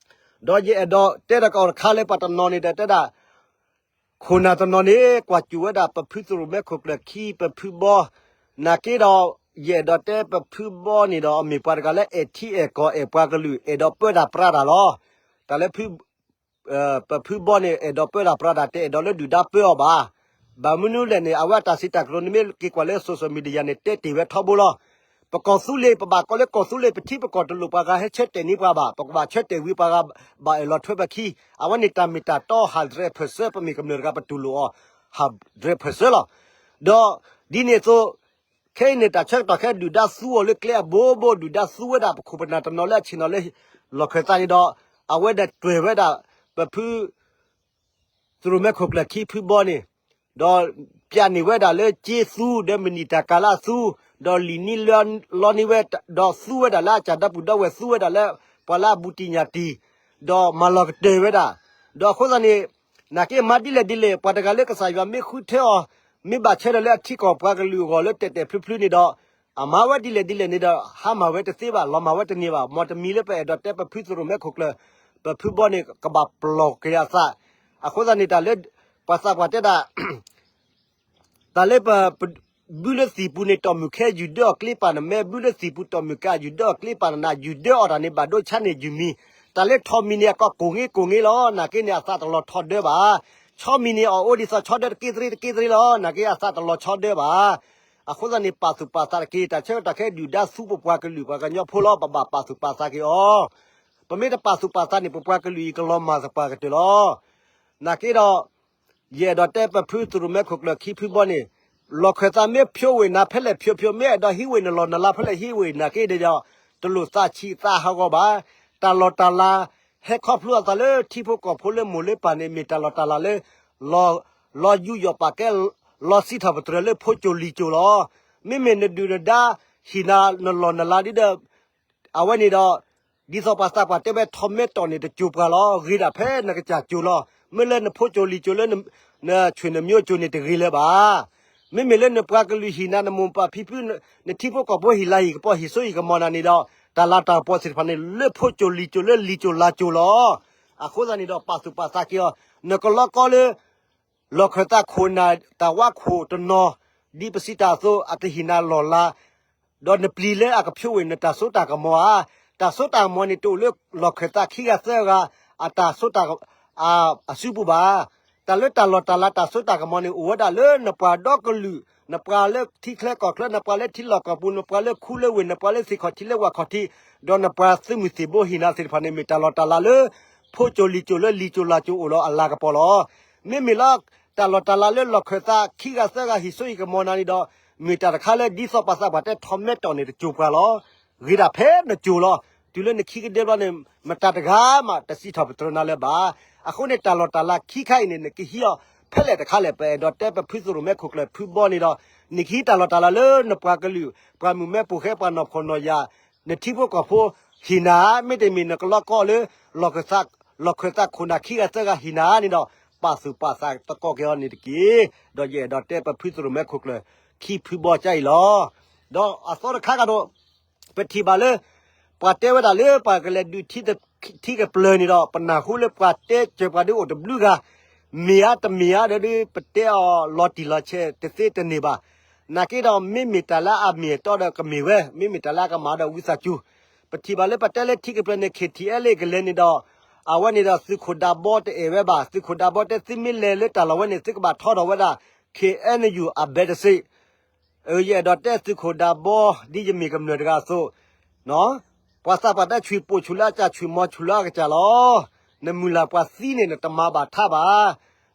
ဒီးယအဲၣ်ဒိးတဲဒီးကီးတခါလၢပှၤတနီၤန့ၣ်ဒီးတဲဒၣ် ခိၣ်နၢ်တနီၤန့ၣ် ကွၢ်စူၣ်ဝဲဒၣ်ပဖုသရိၣ်မဲခိၣ်ကျၢၢ်ခံ ပဖုဘီ, နာ်က့ဒီး ယအဲၣ်ဒိးတဲပဖုဘီန့ၣ်ဒီး အမ့ၢ်ပှၤတဂၤလၢအဲၣ်ထံအဲၣ်ကီၢ်အဲၣ်ပှၤကလုာ် အဲၣ်ဒိးပၢတၢ်ပြးတၢ်လီၤ. တၢ်လၢ ပဖုဘီန့ၣ် အဲၣ်ဒိးပၢတၢ်ပြးတၢ် တအဲၣ်ဒိးလၢဒုၣ်ဒါပၢအီၤဘၣ်. ဘၣ်မနုၤလဲၣ်န့ၣ် အဝဲအတၢ်စံးတၢ်ကတိၤန့ၣ် မ့ၢ်က့ၤကွၢ်လၢ social media န့ၣ် တဲတ့ၢ်ဝဲထီဘိလီၤ. ပ ပကီၢ်သူလ့ၤ ပဘၣ်ကိးလၢကီၢ်သူလ့ၤ ပထံပကီၢ်တလိၣ်ပှၤဂၤဟဲဆၢတဲာ်န့ၢ်ပှၤဘၣ်, ပကဘၣ်ဆၢတဲာ်ဝံၤပှၤဂၤဘၣ်အဲၣ်လီၤထွဲပခံ, အဝဲန့ၣ်တၢ်မ့ၢ်တၢ်တီ hundred percent ပမ့ၢ်ကမျၢၢ်တဂၤပတူၢ်လိာ်အီၤ hundred percent လီၤ. ဒီးဒ်န့ၣ်အသိး ခဲအံၤန့ၣ် တၢ်ဆၢကတီၢ်ခဲဒုၣ်ဒါသူအီၤလၢကျဲအဘိဘိ ဒုၣ်ဒါသူဝဲဒၣ်ပခိၣ်ပနၢ်တနီၤလၢအဆ့ၣ်နီၤလၢ လီၢ်ခၢၣ်သးန့ၣ်ဒီး အဝဲဒၣ်တွဲၢ်ဝဲဒၣ် ပဖု သရိၣ်မဲခိၣ်ကျၢၢ်ခံဖုဘီန့ၣ်, ဒီးပျးန့ၢ်ဝဲဒၣ်လၢကၠ့သူ ဒီးမနံၤတၢ်ကၤလၢအသူ, ဒီးလံာ်နံၤလီန့ၢ်ဝဲ, ဒီးသူဝဲဒၣ်လၢအစၢ်ဒီပုၢ်ဒီဝဲၢ် သူဝဲဒၣ်လၢပှၤလၢအဘူးတံၢ်ညၣ်တံၢ်, ဒီးမၤလီၤကတၢၢ်ဝဲဒၣ်. ဒီးအဃိသတးန့ၣ် နာ်က့မၤဒ်လဲၣ်ဒ်လဲၣ် ပှၤတဂၤလၢကစၢ်ယွၤမ့ၢ်ဃုထၢအီၤ, မ့ၢ်ဘၣ်ဆၢထၢၣ်လၢအထံကီၢ်ပှၤကလုာ်အဂီၢ်လၢတဲာ်တဲာ်ဖျုးဖျုးန့ၣ်ဒီး အမၤဝဲဒ်လဲၣ်ဒ်လဲၣ်န့ၣ်ဒီး ဟါမၢ်ဝဲတသ့ဘၣ်, လီၤမၢ်ဝဲတန့ၢ်ဘၣ်. မ်တမံၤလၢပအဲၣ်ဒိးတဲပဖုသရိၣ်မဲခိၣ်ကျၢၢ် ပဖုဘီန့ၣ် ကဘၣ်ပလီၢ်က့ၤအသး. အဃိသတးန့ၣ် တၢ်လၢ ပှၤသးပှၢ်တဲဒၣ် တၢ်လၢပ ပ ဘုလၢသံၣ်ပူၤန့ၣ် တီၢ်မုၢ်ခဲယူၢ်ဒၢအီၤကျ့ပာ်နမဲ, ဘုလၢသံၣ်ပူၤတီၢ်မုၢ်ကၢ်ယူၢ်ဒၢအီၤကျ့ပာ်နနး, ယူၢ်ဒၢအီၤတၢ်န့ၣ် ဘၣ်ဒိဆါန့ၢ်ယုၢ်မံၤ. တၢ်လၢထီၣ်မံၤန့ၣ် အကိးကိၢ်ဂ့ၤကိၢ်ဂ့ၤလီၤ. နာ်က့န့ၣ် အသးတလီၤထီဒၢဘၣ်. ဆီမံၤန့ၣ် အအိၣ်ဒ်သိးဆီဒၢတက့ၢ်သရ့တက့ၢ်သရ့လီၤ. နာ်က့အသးတလီၤဆီဒၢဘၣ်. အဃိသတးန့ၣ် ပာ်သူၣ်ပာ်သးတက့ၢ်. တၢ်ဆၢကတီၢ်ခဲဒုၣ်ဒါသူပပှၤကလုာ်ပှၤကညီဖိလီၤ. ပဘၣ်ပာ်သူၣ်ပာ်သးက့ၤအီၤ. ပမ့ၢ်တပာ်သူၣ်ပာ်သးန့ၣ် ပပှၤကလုာ်အံၤကလီၤမၢ်သပှၢ်ကတၢၢ်လီၤ. နာ်က့ဒီး ယအဲၣ်ဒိးတဲပဖုသရိၣ်မဲခိၣ်ကျၢၢ်ခံဖုဘီန့ၣ်, လီၢ်ခၢၣ်သးမ့ၢ်ဖျိဝ့ၢ်နၤဖဲလဲၣ်ဖျိဖျိ, မ့ၢ်အဲၣ်ဒိးဟံးဝ့ၢ်နလီၢ်နလၤဖဲလဲၣ်ဟံးဝ့ၢ်, နာ်က့ဒီး တလိၣ်သးဆံးသးဟးဂီၤဘၣ်. တၢ်လီၢ်တၢ်လၤ ဟဲခီဖျိအသးလၢထံဖိကီၢ်ဖိလၢမိၢ်လၢပၢ်န့ၣ် မ့ၢ်တၢ်လီၢ်တၢ်လၤလၢ လီၤယူးယီၣ်ပာ်ကဲ လီၤစံးထီၣ်ပတြၢၤလၢဖိကၠိၤလံၤကၠိၤလီၤ. မ့မ့ၢ်နဒုၣ်နဒါ ဟံၣ်နၤနလီၢ်နလၤဒ်ဒီး အဝဲန့ၣ်ဒီး ဒ်သိးပှၤသးပှၢ်တဲဝဲ ထီၣ်မဲတီၢ်န့ၣ်တကၠိၤပှၤလီၤ. ဂ့ၤဒၣ်ဖဲနကစၢ်ကၠိၤလီၤ. မ့ၢ်လၢနဖိကၠိၤလံၤကၠိၤလၢ နဆွေနမျိုးကၠိၤန့ၣ်တဂ့ၤလၢၤဘၣ်. မ့မ့ၢ်လၢနပှၤကလုာ်ဟံၣ်နၤ နမိၢ်ပၢ်ဖံဖု နထံဖိကီၢ်ဖိဟ့ၣ်လၤဟ့ၣ်ကပီၤ ဟ့ၣ်စိဟ့ၣ်ကမီၤနၤန့ၣ်ဒီး တၢ်လၤတၢ်ကပီၤသ့ၣ်တဖၣ်န့ၣ် လၢဖိကၠိၤလံၤကၠိၤလၢလံၤကၠိၤလၤကၠိၤလီၤ. အဃိသတးန့ၣ်ဒီး ပာ်သူၣ်ပာ်သးက့ၤအီၤ, နကလီကီလၢ လီၢ်ခၢၣ်သးခိၣ်နၢ်တၢ်ဝါခိၣ်တနီၤ, ဒ်ပစံးတၢ်အသိး အကဟံၣ်နၤလီၢ်လၤ, ဒီးနပျံၤလၢအကဖျိဝ့ၢ်နတၢ်စိတၢ်ကမီၤဧါ. တၢ်စိတၢ်ကမီၤန့ၣ်တအိၣ်လၢလီၢ်ခၢၣ်သးခံဂၤသၢဂၤ အတၢ်စိတၢ် အစုပူၤဘၣ်. တၢ်လၢတၢ်လီၢ်တၢ်လၤတၢ်စိတၢ်ကမီၤန့ၣ် အိၣ်ဝဲဒၣ်လၢနပှၤဒီကလုာ်, နပှၤလၢထံချၢကီၢ်ချၢ, နပှၤလၢထံလီၢ်ကီၢ်ပူၤ, နပှၤလၢခူလၢဝ့ၢ်, နပှၤလၢသ့ၣ်ခီၣ်ထံးလၢဝၣ်ခီၣ်ထံး, ဒီးနပှၤသုးမုၢ်သံၣ်ဘိဟံၣ်နၤသ့ၣ်တဖၣ်န့ၣ် မ့ၢ်တၢ်လီၢ်တၢ်လၤလၢ ဖိကၠိၤလံၤကၠိၤလၢလံၤကၠိၤလၤကၠိၤအိၣ်လီၤအလၤကပီၤလီၤ. မ့မ့ၢ်လၢ တၢ်လီၢ်တၢ်လၤလၢလီၢ်ခၢၣ်သးခံဂၤသၢဂၤဟ့ၣ်စိဟ့ၣ်ကမီၤနၤန့ၣ်ဒီး မ့ၢ်တၢ်တခါလၢဒ်သိးပှၤသးပှၢ်တဲထီၣ်မဲတီၢ်န့ၣ်တကၠိၤပှၤလီၤ. ဂ့ၤဒၣ်ဖဲနကၠိၤလီၤ. တုၤလၢနခံကဒဲဘျီန့ၣ် မတၤတဂၤမးတစံးထီၣ်ပတြၢၤနၤလၢၤဘၣ်. အဃိန့ၣ် တၢ်လီၢ်တၢ်လၤခံခါအံၤန့ၣ် နကဟံးအီၤဖဲလဲၣ်တခါလဲၣ်. ပအဲၣ်ဒိးတဲပဖုသရိၣ်မဲခိၣ်ကျၢၢ်ဖုဘီန့ၣ်ဒီး နကဟံးတၢ်လီၢ်တၢ်လၤလၢနပှၤကလုာ် ပှၤမုၣ်မဲပိာ်ဃဲ ပှၤနီၢ်ဖှီၣ်နီၢ်ယာ် နထံဖိကီၢ်ဖိဟံၣ်နၤ, မ့တမ့ၢ်နကလီကီလၢ လီၢ်ခၢၣ်သးခိၣ်နၢ်ခံဂၤသၢဂၤဟံၣ်နၤန့ၣ်ဒီး ပာ်သူၣ်ပာ်သးသကိးက့ၤအီၤန့ၣ်တက့ၢ်. ဒီးယအဲၣ်ဒိးတဲပဖုသရိၣ်မဲခိၣ်ကျၢၢ် ခံဖုဘီကါအံၤလီၤ. ဒီးအသီတခါကဒီး ပထံၣ်ဘၣ်လၢ ပှၤတဲဝဲဒၣ်လၢ ပှၤကလဲၤဒုးထံကပျၢၤန့ၣ်ဒီး ပနၢ်ဟူလၢပှၤတဲစၢၤပှၤဒုးအိၣ်တဘျုးဂၤ, မ့ၢ်ဧါတမ့ၢ်ဧါဒီး ပတဲအီၤလီၤတံၢ်လီၤဆဲးတသ့တန့ၢ်ဘၣ်. နာ်က့ဒီး မ့မ့ၢ်တၢ်လၢအမ့ၢ်အတီဒီးကမ့ၢ်ဝဲ, မ့မ့ၢ်တၢ်လၢအကမၤဒီးဝံသးစူၤ, ပထံၣ်ဘၣ်လၢပတဲလၢထံကပျၢၤန့ၣ် KTLA ကလဲၤန့ၣ်ဒီး အဝဲန့ၣ်ဒီးသုးခိၣ်ဒးဘီတအဲၣ်ဝဲဘၣ်. သုးခိၣ်ဒးဘီတဲ သုမ့ၢ်လဲၤလၢတၢ်လီၢ်ဝဲန့ၣ် သုကဘၣ်ထီထီၣ်ဝဲဒၣ် KNU အဘဲတစ့း ယအဲၣ်ဒိးတဲသုးခိၣ်ဒးဘီ ဒ်ယမ့ၢ်ကမျၢၢ်တဂၤအသိး, ပှၤသးပှၢ်တဲ ဆူၣ်ပိာ်ဆူၣ်လၢအကစၢ် ဆူၣ်မီၤဆူၣ်လၢအကစၢ်လီၤ. နမုၢ်လၢ်ပှၤသံန့ၣ် နတမၤဘၣ်ထါဘၣ်.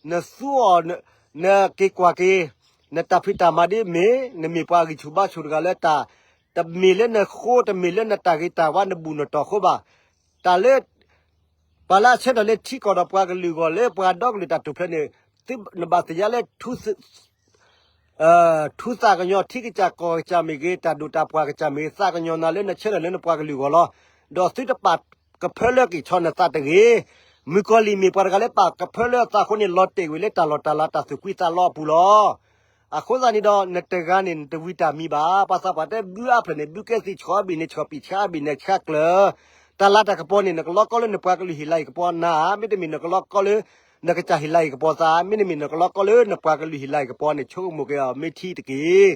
နသူအီၤ, နက့ၤကွၢ်က့ၤ နတၢ်ဖံးတၢ်မၤဒ်မ့ၢ် နမ့ၢ်ပှၤဂံၢ်ဆူၣ်ဘါဆူၣ်တဂၤလၢတၢ်, တမ့ၢ်လၢနဃိ တမ့ၢ်လၢနတၢ်ဂ့ၤတၢ်ဝါ နဘူၣ်နတီၢ်ဃိဘၣ်. တၢ်လၢ ပှၤလၢအဆၢထၢၣ်လၢထံကီၢ်ဒီးပှၤကလုာ်အဂီၢ်လၢပှၤဒီကလုာ်တၢ်ထူၣ်ဖျဲးန့ၣ် သုနဘၣ်သ့ၣ်ညါလၢ ထူသးကညီၤ ထံကစၢ်ကီၢ်ကစၢ်မ့ၢ်ဂ့ၤ တၢ်ဒိၣ်တၢ်ပှၢ်ကစၢ်မ့ၢ်ဂ့ၤ သးကညီၤနၤလၢနဆၢထၢၣ်လၢနပှၤကလုာ်အဂီၢ်လီၤ. ဒီးသုတပာ်ကဖၢလၢက့ၤဆီနသးတဂ့ၤ. မုၣ်ကီၤလံၢ်မ့ၢ်ပှၤတဂၤလၢပာ်ကဖၢလၢအသးအဃိန့ၣ် လီၤတဲာ်ကွံာ်လၢတၢ်လီၢ်တၢ်လၤတၢ်သူၣ်ကွံသးလီအပူၤလီၤ. အဃိသတးန့ၣ်ဒီး နတဂၤန့ၣ် နတဝံၤတၢ်မံၤဘၣ်. ပှၤသးပှၢ်တဲဘုအါဖျၢၣ်န့ၣ် ဘုကဲသံၣ်ဆှီအဘ့ၣ်န့ၣ် ဆှီပံာ်ဆါအဘ့ၣ်န့ၣ်ဆါကျၢၤ. တၢ်လၤတၢ်ကပီၤန့ၣ် နကလီကီလၢနပှၤကလုာ်ဟ့ၣ်လၤဟ့ၣ်ကပီၤနၤ, မ့တမ့ၢ်နကလီကီလၢ နကစၢ်ဟ့ၣ်လၤဟ့ၣ်ကပီၤသး, မ့တမ့ၢ်နကလီကီလၢနပှၤကလုာ်ဟ့ၣ်လၤဟ့ၣ်ကပီၤန့ၣ် ဆိကမိၣ်က့ၤအီၤမ့ၢ်ထံတက့ၢ်.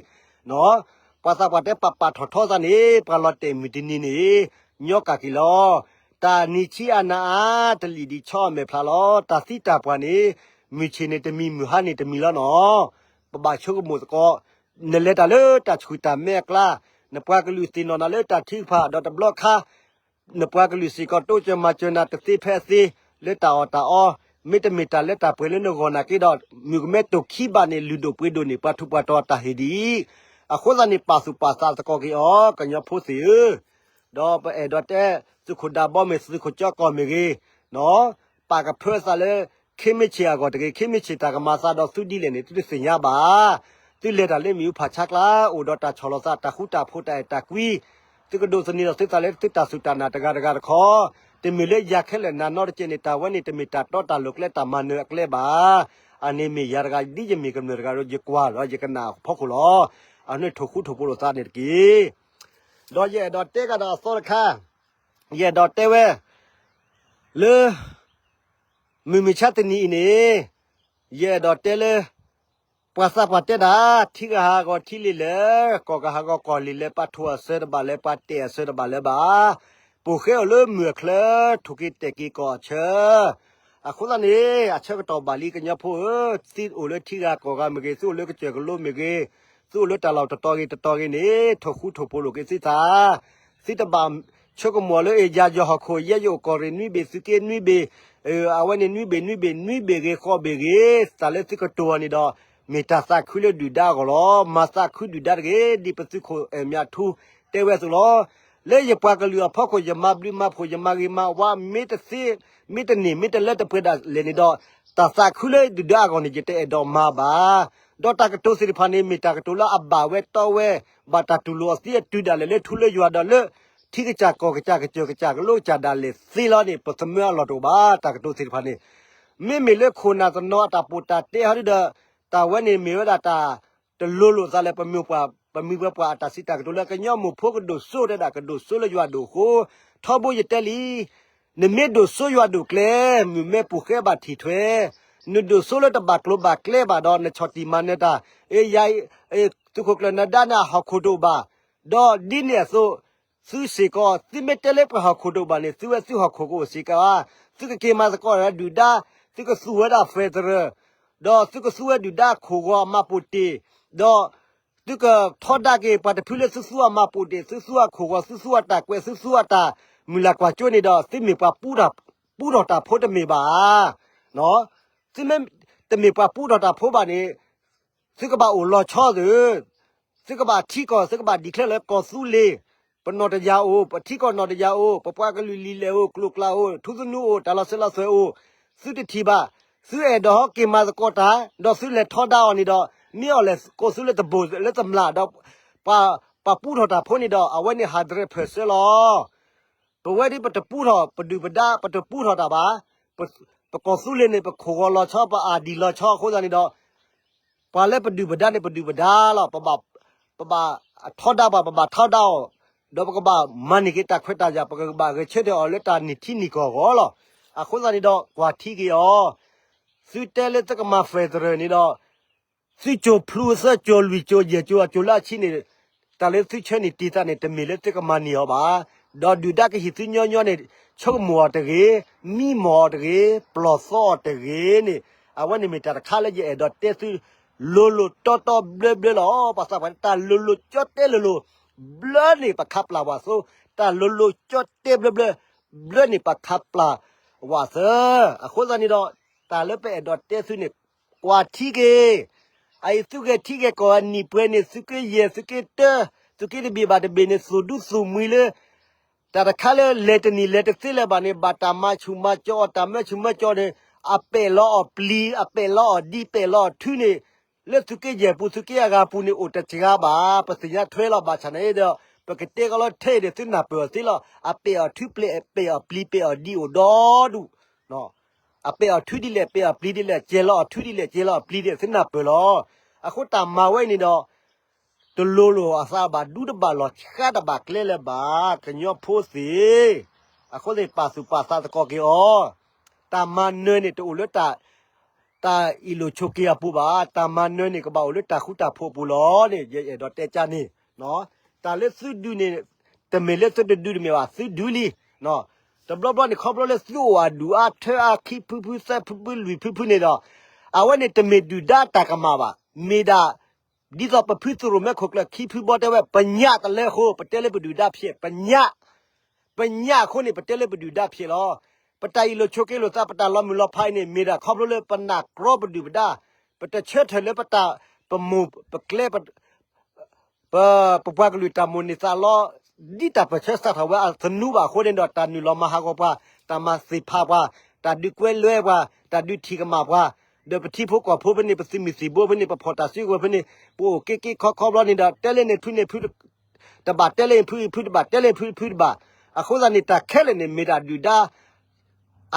ပှၤသးပှၢ်တဲပာ်ပာ်ထီၣ်ထီသးန့ၣ် ပှၤလီၤတဲာ်မုၢ်တနံၤန့ၣ် ညီကၢ်က့ၤလီၤ. တၢ်နံၤဆံးအနၤအါ တလံာ်ဒံးဆီအမဲာ်ဖျါလီၤ. တၢ်သံတၢ်ပှၢ်န့ၣ် မုၢ်ဆ့ၣ်န့ၣ်တမံၤ မုၢ်ဟါန့ၣ်တမံၤလီၤနီၤ. ပဘၣ်ဆိကမိၣ်သကိး, နလဲၤတၢ်လၢတၢ်ဆှုၣ်တၢ်မဲအကျါ, နပှၤကလုာ်သ့ၣ်နီၣ်နၤလၢတၢ်ထုကဖၣ် ဒီးတဘျီခါ နပှၤကလုာ်စ့ၢ်ကီးတိစၢၤမၤစၢၤနၤတသ့ဖဲအသ့ လၢတၢ်အီၣ်တၢ်အီ, မ့တမ့ၢ်တၢ်လၢတၢ်ပှဲၤလၢနဂီၢ်နာ်က့ဒီး မုၢ်ကမဲတိၢ်ခံဘၣ်န့ၣ် လုၢ်ဒိၣ်ပှ့ၤဒိၣ်န့ၢ်ပှၤထူးပှၤတီၤတၢ်ဟ့ၣ်ဒ်အံၤ, အဃိသတးန့ၣ် ပာ်သူၣ်ပာ်သးသကိးက့ၤအီၤ ကညီဖိသ့ၣ်ဧၢ, ဒီးပအဲၣ်ဒိးတဲ သုးခိၣ်ဒၢဘီမ့ၢ် သုးခိၣ်ကၠီကီၢ်မ့ၢ်ဂ့ၤ, ပာ်ကဖၢသးလၢ ခ့မ့ၢ်ဆ့ၣ်အဂီၢ်တဂ့ၤ, ခ့မ့ၢ်ဆ့ၣ်တၢ်ကမၤသးဒီးသုဒ်လဲၣ်န့ၣ် သုတသ့ၣ်ညါဘၣ်. သုလဲၤတၢ်လၢမ့ၣ်အူဖးဆါကျါ အိၣ်ဒီးတၢ်ဆီၣ်လီၤသး တၢ်ဃူတၢ်ဖိး တၢ်အဲၣ်တၢ်ကွံ, သုကဒိးသန့ၤဒီးသုသးလၢသုတၢ်စူၢ်တၢ်နာ်တဂၤတဂၤတခီ, တမ့ၢ်လၢယၤခဲလၢာ်နၤနီတကဲးန့ၣ် တၢ်ဝဲန့ၣ် တမ့ၢ်တၢ်တီတၢ်လိၤကျဲ တၢ်မၤနၢၤအကျဲဘၣ်. အန့ၣ်မ့ၢ်ယၤတဂၤ ဒ်ယမ့ၢ်ကမျၢၢ်တဂၤဒီး ယကွၢ်ဒီးယကနၣ်ဖီခိၣ်လီၤ. အန့ၣ်ထိၣ်ဃူထိၣ်ဖိးလိာ်သးန့ၣ်တက့ၢ်. ဒီးယအဲၣ်ဒိးတဲကဒီးအသီတခါ, ယအဲၣ်ဒိးတဲဝဲ လၢ မုၢ်မဆါတနံၤအံၤန့ၣ် ယအဲၣ်ဒိးတဲလၢ ပှၤသးပှၢ်တဲဒၣ် ထံဂၤဟးဂီၤထံလံၤလဲၣ်, ကီၢ်ဂၤဟးဂီၤကီၢ်လံၤလဲၣ်, ပှၤထိၣ်အစၢၤတဘၣ်လဲၣ်, ပှၤတဲာ်အစၢၤတဘၣ်လၢၤဘၣ်. ပိာ်ဃဲအိၣ်လၢမုၢ်အချၢ ထိၣ်က့ၤတဲာ်က့ၤကီၢ်အဆၢ အဃိသတးန့ၣ် အဆၢကတီၢ်ဘၣ်လံ ကညီဖိဧၢ, သုအိၣ်လၢထံဂၤကီၢ်ဂၤမ့ၢ်ဂ့ၤ, သုအိၣ်လၢကစၢၢ်ကလိမ့ၢ်ဂ့ၤ, သုအိၣ်လၢတၢ်လီၢ်တတီၤဂ့ၤတတီၤဂ့ၤန့ၣ် ထိၣ်ဃူထိၣ်ဖိးလိာ်က့ၤသုသး. သုတဘၣ်ဆိကမိၣ်လၢ အ့ၣ် ယၤယီၤဟီၣ်ခိၣ် ယဲယအိၣ်ကီၢ်ရ့ၣ်နွံဘ့ၣ် သုးက့နွံဘ့ၣ်, အဝဲန့ၣ်နွံဘ့ၣ်နွံဘ့ၣ် နွံဘ့ၣ်ဂ့ၤဃိးဘ့ၣ်ဂ့ၤ, တၢ်လၢသုကတိၤအီၤန့ၣ်ဒီး မ့ၢ်တၢ်သးခုလၢဒုၣ်ဒါအဂီၢ်လီၤ. မၤသးခုဒုၣ်ဒါတဂ့ၤ, ဒ်ပသုးခိၣ်အဲၣ်မၠးထူတဲဝဲအသိးလီၤ. လၢယပှၤကလုာ်အဖီခိၣ် ယမၤဘျုးမၤဖှိၣ် ယမၤဂ့ၤမၤဝါ မ့ၢ်တသ့ မ့ၢ်တန့ၢ် မ့ၢ်တလၢတပှဲၤဒၣ်လဲာ်န့ၣ်ဒီး တၢ်သးခုလၢဒုၣ်ဒါအဂီၢ်န့ၣ် ယတအဲၣ်ဒိးမၤဘၣ်. ဒီးတၢ်ကတိၤသ့ၣ်တဖၣ်န့ၣ် မ့ၢ်တၢ်ကတိၤလၢအဘၣ်ဝဲတီဝဲ, ဘၣ်တၢ်တူၢ်လိာ်အီၤသ့အတုၤဒၣ်လဲာ်လၢထူလၢယွၤဒီးလၢ ထံကစၢ်ကီၢ်ကစၢ်ကစၢၢ်ကစၢ်ကလိကစၢ်ဒၣ်လဲာ်သ့လီၤန့ၣ် ပသမၢအလီၢ်တအိၣ်ဘၣ် တၢ်ကတိၤသ့ၣ်တဖၣ်န့ၣ်. မ့မ့ၢ်လၢခိၣ်နၢ်တနီၤအတၢ်ပိာ်တၢ်တဲဟီဒ်ဒီး တၢ်ဝဲန့ၣ်မ့ၢ်ဝဲဒၣ်တၢ် တလိၤလိာ်သးလၢ ပမ့ၢ်ပှၤ ပမ့ၢ်ပှၤပှၤအတၢ်စံးတၢ်ကတိၤလၢ ကညီမိၢ်ဖိကဒိၣ်စိတဲဒၣ် ကဒိၣ်စိလၢယွၤဒိၣ်အဃိ, ထီဘိယတဲလံ, နမ့ၢ်ဒိၣ်စိယွၤဒိၣ်ကျဲ, မုၢ်မဲပိာ်ဃဲဘၣ်ထံၣ်ထွဲ, နဒိၣ်စိလၢတဘၣ်ကျိၤဘၣ်ကျဲဘၣ်ဒီး နဆီၣ်တံၢ်မၤနၢၤတၢ်, အ့ ယၤ သုးခိၣ်ကျၢၢ်နဒါန့ၣ် အဟီၣ်ခိၣ်တအိၣ်ဘၣ်, ဒီးဒ်န့ၣ်အသိး သုစ့ၢ်ကီး သုမ့ၢ်တဲလၢပှၤဟီၣ်ခိၣ်တအိၣ်ဘၣ်န့ၣ် သုဝဲသုဟီၣ်ခိၣ်ကအိၣ်စ့ၢ်ကီးဧါ, သုကက့ၤမၤသကိးဒုၣ်ဒါ, သုကသူဝဲဒၣ် federal ဒီးသုကသူဝဲဒုၣ်ဒါခိၣ်ဂီၤအမၤပိာ်တ့ၢ်, ဒီး သုကထီဒါက့ၤပှၤတဖုလၢသုသူအမၤပိာ်တ့ၢ်, သုသူအခိၣ်ဂီၤ, သုသူအတၢ်ကွဲး, သုသူအတၢ်မုၢ်လၢ်ကွၢ်စိန့ၣ်ဒီး သုမ့ၢ်ပှၤပူထီၣ်တၢ်ဖိတမ့ၢ်ဘၣ်ဧါ. သုမ့ၢ်တမ့ၢ်ပှၤပူထီၣ်တၢ်ဖိဘၣ်န့ၣ် သုကဘၣ်အိၣ်လီၤဆီသု, သုကဘၣ်ထံကီၢ်, သုကဘၣ် declare လၢကီၢ်သူလ့ၤ, ပနီၣ်တယၤအိၣ်, ပထံကီၢ်နီၣ်တယၤအိၣ်, ပပှၤကလုာ်လံာ်လဲၢ်အိၣ်, ကျိၤကျဲအိၣ်, ထူသနူအိၣ်, တၢ်လီၤစၢၤလီၤသွဲၣ်အိၣ်, သုတထံၣ်ဘၣ်. သုအဲၣ်ဒိးဟီက့ၤမၤသကိးတၢ်, ဒီးသုလဲၤထီဒါအီၤန့ၣ်ဒီး မ့ၢ်အီၤလဲၤကိးသုလၢတဘိၣ်လၢတမျၢ်ဒီး ပှၤပူထီၣ်တၢ်ဖိန့ၣ်ဒီး အဝဲန့ၣ် hundred percent လီၤ. ပဝဲဒ်ပတပူထီၣ်ပဒုၣ်ပဒါ, ပတပူထီၣ်တၢ်ဘၣ်, ပ ပကီၢ်သူလ့ၤန့ၣ် ပခိၣ်ဂီၤလီၤဆီ, ပအၢၣ်ဒံၣ်လီၤဆီအဃိသတးန့ၣ်ဒီး ပှၤလၢပဒုၣ်ပဒါန့ၣ် ပဒုၣ်ပဒါလီၤ. ပဘၣ် ပဘၣ်ထီဒါဘၣ်, ပဘၣ်ထီဒါအီၤ, ဒီးပကဘၣ်မၤန့ၢ်က့ၤတၢ်ခွဲးတၢ်ယာ်, ပကဘၣ်ဂဲၤဆၢထၢၣ်အီၤလၢတၢ်နံၣ်ထံနံၣ်ကီၢ်အဂီၢ်လီၤ. အဃိသတးန့ၣ်ဒီး ကွၢ်ထံက့ၤအီၤ, သုတဲလၢသုကမၤ federal န့ၣ်ဒီး သုကၠိၤဖျူးသၢကၠိၤလွံၢ်ကၠိၤယဲၢ်ကၠိၤအကၠိၤလၢအဆံန့ၣ်, တၢ်လၢသုဆၢန့ၢ်တံၢ်သးန့ၣ် တမ့ၢ်လၢသုကမၤန့ၢ်အီၤဘၣ်. ဒီးဒုၣ်ဒါကဟ့ၣ်သုညီညီန့ၣ် ဆိကမိၣ်အီၤတဂ့ၤ, မံမီၢ်အီၤတဂ့ၤ, ပျီၢ်သီအီၤတဂ့ၤန့ၣ်, အဝဲန့ၣ်မ့ၢ်တၢ်တခါလၢယအဲၣ်ဒိးတဲသု လိၤလိၤတီတီဘျၢဘျၢလီၤ. ပှၤသးပှၢ်တဲ တၢ်လိၤလိၤကၠီတဲလိၤလိၤ ဘျၢန့ၣ်ပခးပျၢ်ဝဲအသိး, တၢ်လိၤလိၤကၠီတဲဘျၢဘျၢ ဘျၢန့ၣ်ပခးပျၢ်ဝဲအသး. အဃိသတးန့ၣ်ဒီး တၢ်လၢပအဲၣ်ဒိးတဲသုန့ၣ် ကွၢ်ထံက့ၤ, အအံၤသုဂဲၤထံဂဲၤကီၢ်အနံၣ်ပှဲၤန့ၣ် သုးက့ယဲၢ် သုးက့တၢ သုးက့တဘ့ၣ်ဘၣ်တဘ့ၣ်န့ၣ် သူၣ်ဒူသူၣ်မှံလၢ တၢ်တခါလၢလဲၤတနံၣ်လဲၤတသ့လၢၤဘၣ်န့ၣ် ဘၣ်တၢ်မၤဆူၣ်မၤစီၤအီၤ တၢ်မၢဆူၣ်မၢစီၤန့ၣ် အပဲာ်လီၤအီၤပျံၤ အပဲာ်လီၤအီၤဒံ ပဲာ်လီၤအီၤထုန့ၣ် လၢသုးက့ယဲၢ်ပူၤ သုးက့အဂၤပူၤန့ၣ် အိၣ်တစှၤဘၣ်. ပသ့ၣ်ညါထွဲလီၤ ဘၣ်ဆၣ်န့ၣ်ဒီး ပကတဲကီးလီၤထဲအံၤဒီး သုနၢ်ပၢၢ်အီၤသ့လီၤ. အပဲာ်အီၤထု ပဲာ်အီၤပျံၤ ပဲာ်အီၤပျံၤဒံးအိၣ်ဒီဒူၣ် အပဲာ်အီၤထုဒ်လဲၣ် ပဲာ်အီၤပျံၤဒ်လဲၣ် ကဲၤလီၤအီၤထုဒ်လဲၣ် ကဲၤလီၤအီၤပျံၤဒ်လဲၣ် သုနၢ်ပၢၢ်လီၤ. အဃိတၢ်မၤဝဲအံၤန့ၣ်ဒီး တလိၤလိာ်အသးဘၣ် ဒူတဘၣ်လီၢ် ဆှါတဘၣ်ကျဲလၢၤဘၣ် ကညီဖိသ့ၣ်. အဃိသတး ပာ်သူၣ်ပာ်သးသကိးက့ၤအီၤ. တၢ်မၤနၢၤန့ၣ် တအိၣ်လၢ တၢ်အ့ၣ်လိာ်ဆိးက့အပူၤဘၣ်. တၢ်မၤနၢၤန့ၣ် ကဘၣ်အိၣ်လၢတၢ်ဃူတၢ်ဖိးအပူၤလီၤန့ၣ် ယအဲၣ်ဒိးတဲကါန့ၣ် တၢ်လၢသုဒုးန့ၣ် တမ့ၢ်လၢသုတဒုးတမ့ၢ်ဘၣ် သုဒုးလံ. တဘျီဘျီန့ၣ် ခီဖျိလၢသုအိၣ်အဒူၣ်အါထၢအါခံဖုဖုသၢဖုဖုလွံၢ်ဖုဖုန့ၣ်ဒီး အဝဲန့ၣ်တမ့ၢ်ဒုၣ်ဒါတၢ်ကမၣ်ဘၣ်. မ့ၢ်ဒၣ် ဒ်သိးပဖုသရိာ်မဲခိၣ်ကျၢၢ်ခံဖုဘီတဲဝဲ ပညၣ်တလၢအဃိ ပတဲလၢပဒုၣ်ဒါဖျဲး ပညၣ် ပညၣ်အဃိန့ၣ် ပတဲလၢပဒုၣ်ဒါဖျဲးလီၤ. ပတၢ်အ့ၣ်လိာ်ဆိးက့လိာ်သး ပတၢ်လီၤမုၢ်လီၤဖးအံၤန့ၣ် မ့ၢ်ဒၣ်ခီဖျိလၢပနၢ်ကြီပဒုၣ်ပဒါ, ပတဆၢထၢၣ်လၢပတၢ်ပမိၢ်ပကျဲ ပ ပပှၤကလုာ်တၢ်မိၣ်န့ၢ်သးလီ ဒ်တၢ်ပၢၢ်ဆၢစးထီၣ်ဝဲအသနူဘၣ်အဃိန့ၣ်ဒီး တၢ်နုာ်လီၤမၤဟးဂီၤပှၤ, တၢ်မၤသ့ၣ်ဖးပှၤ, တၢ်ဒုးကွဲလွဲပှၤ, တၢ်ဒုးထံၣ်ကမၣ်ပှၤ, ဒီးပထံဖိကီၢ်ဖိဖဲန့ၣ် ပသုးမုၢ်သံၣ်ဘိဖဲန့ၣ် ပဖီၣ်တၢ်စုကဝဲၤဖဲန့ၣ် ပအိၣ်က့က့ခီခီဘျီန့ၣ်ဒီး တဲလၢန့ၣ်ဖုန့ၣ်ဖုတဘၣ်, တဲလၢဖုဖုတဘၣ်, တဲလၢဖုဖုတဘၣ်. အဃိသတးန့ၣ် တၢ်ခဲလၢာ်န့ၣ်မ့ၢ်ဒၣ်ဒုၣ်ဒါ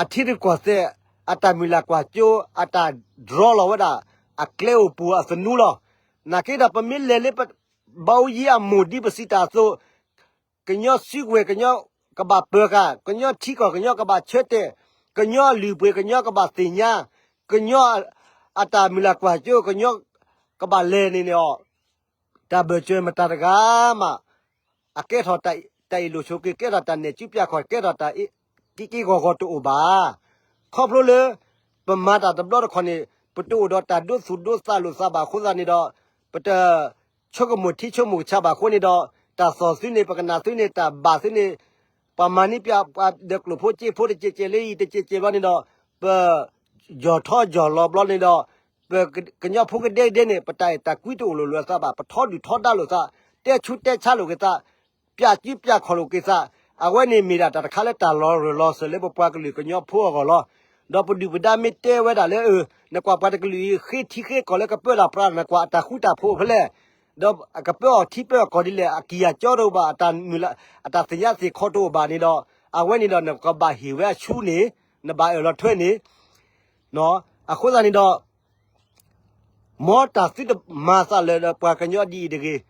အထံရူၢ်ကီၢ်သဲး အတၢ်မုၢ်လၢ်ကွၢ်စိ အတၢ်ဒြီလီၤဝဲဒၣ် အကျဲအိၣ်ပူၤအသနူလီၤ. နာ်က့ဒီး ပမ့ၢ်လဲၤလၢ ဘၣ်အူယံအမိၢ်ဒ်ပစံးတၢ်အသိး, ကညီစုကဝဲၤ ကညီကဘၣ်ပၢၤဃာ်, ကညီထံကီၢ် ကညီကဘၣ်ဆၢတဲာ်, ကညီအလုၢ်အပှ့ၤ ကညီကဘၣ်သ့ၣ်ညါ, ကညီအတၢ်မုၢ်လၢ်ကွၢ်စိ ကညီကဘၣ်လဲၤန့ၣ်န့ၣ်အီၤ တၢ်ဘၢၣ်စၢၤမတၤတဂၤမး အကဲထီၣ်တၢ်အ့ၣ်လိာ်ဆိးက့, ကဲထီၣ်တၢ်နဲၣ်စုပျၢ်ခီၣ်, ကဲထီၣ်တၢ်က့က့ဂီၤဂီၤတအိၣ်ဘၣ်. ခီဖျိလၢ ပမၤတၢ်တဘျီတခီၣ်န့ၣ် ပတအိၣ်ဒီးတၢ်ဒိသူၣ်ဒိသးလိာ်သးဘၣ်အဃိသတးန့ၣ်ဒီး ပတဆိကမိၣ်ထံဆိကမိၣ်ကစၢ်ဘၣ်အဃိန့ၣ်ဒီး တၢ်သီၣ်သုန့ၣ် ပကနၣ်သုန့ၣ် တၢ်ဘၣ်သုန့ၣ် ပှၤမၤန့ၢ်ပျၢ်ပှၤဒီးကျိာ်ဖိစ့ဖိတကဲးကဲးလၢအံၤ တကဲးကဲးဘျီန့ၣ်ဒီး ပ ယီၤထီယီၤလီၤဘျီန့ၣ်ဒီး ပကညီဖိကဒဲကဒဲန့ၣ် ပတၢ်အဲၣ်တၢ်ကွံတအိၣ်လိာ်လိာ်သးဘၣ်, ပထီဒုၣ်ထီဒါလိာ်သး, တဲဆူးတဲဆါလိာ်က့ၤသး, ပျၢ်စုပျၢ်ခီၣ်လိာ်က့ၤသး, အဝဲန့ၣ်မ့ၢ်ဒၣ်တၢ်တခါလၢတၢ်လီၤရၢၢ်လီၤစၢၤလၢပပှၤကလုာ်ကညီဖိအဂီၢ်လီၤ. ဒီးပဒုၣ်ပဒါမ့ၢ်တဲဝဲဒၣ်လၢ အၢ နကွၢ်ပှၤတကလုာ်အံၤ ဃ့ထံဃ့ကီၢ်လၢကပၢလီၤပြး နကွၢ်အတၢ်ဃူတၢ်ဖိးဖဲလဲၣ်, ဒီးအကပၢအီၤထံပၢအီၤကီၢ်ဒ်လဲၣ်, အကံၢ်အကၠီတအိၣ်ဘၣ်, အတၢ်မုၢ်လၢ် အတၢ်သ့ၣ်ညါသ့ၣ်ခီတအိၣ်ဘၣ်န့ၣ်ဒီး အဝဲန့ၣ်ဒီးနကဘၣ်ဟ့ၣ်ဝဲအဆူန့ၣ်, နဘၣ်အၢၣ်လီၤထွဲန့ၣ် အဃိသတးန့ၣ်ဒီး မ်တၢ်သုတမၤသးလၢာ်ဒီးပှၤကညီဒ်အံၤတဂ့ၤ,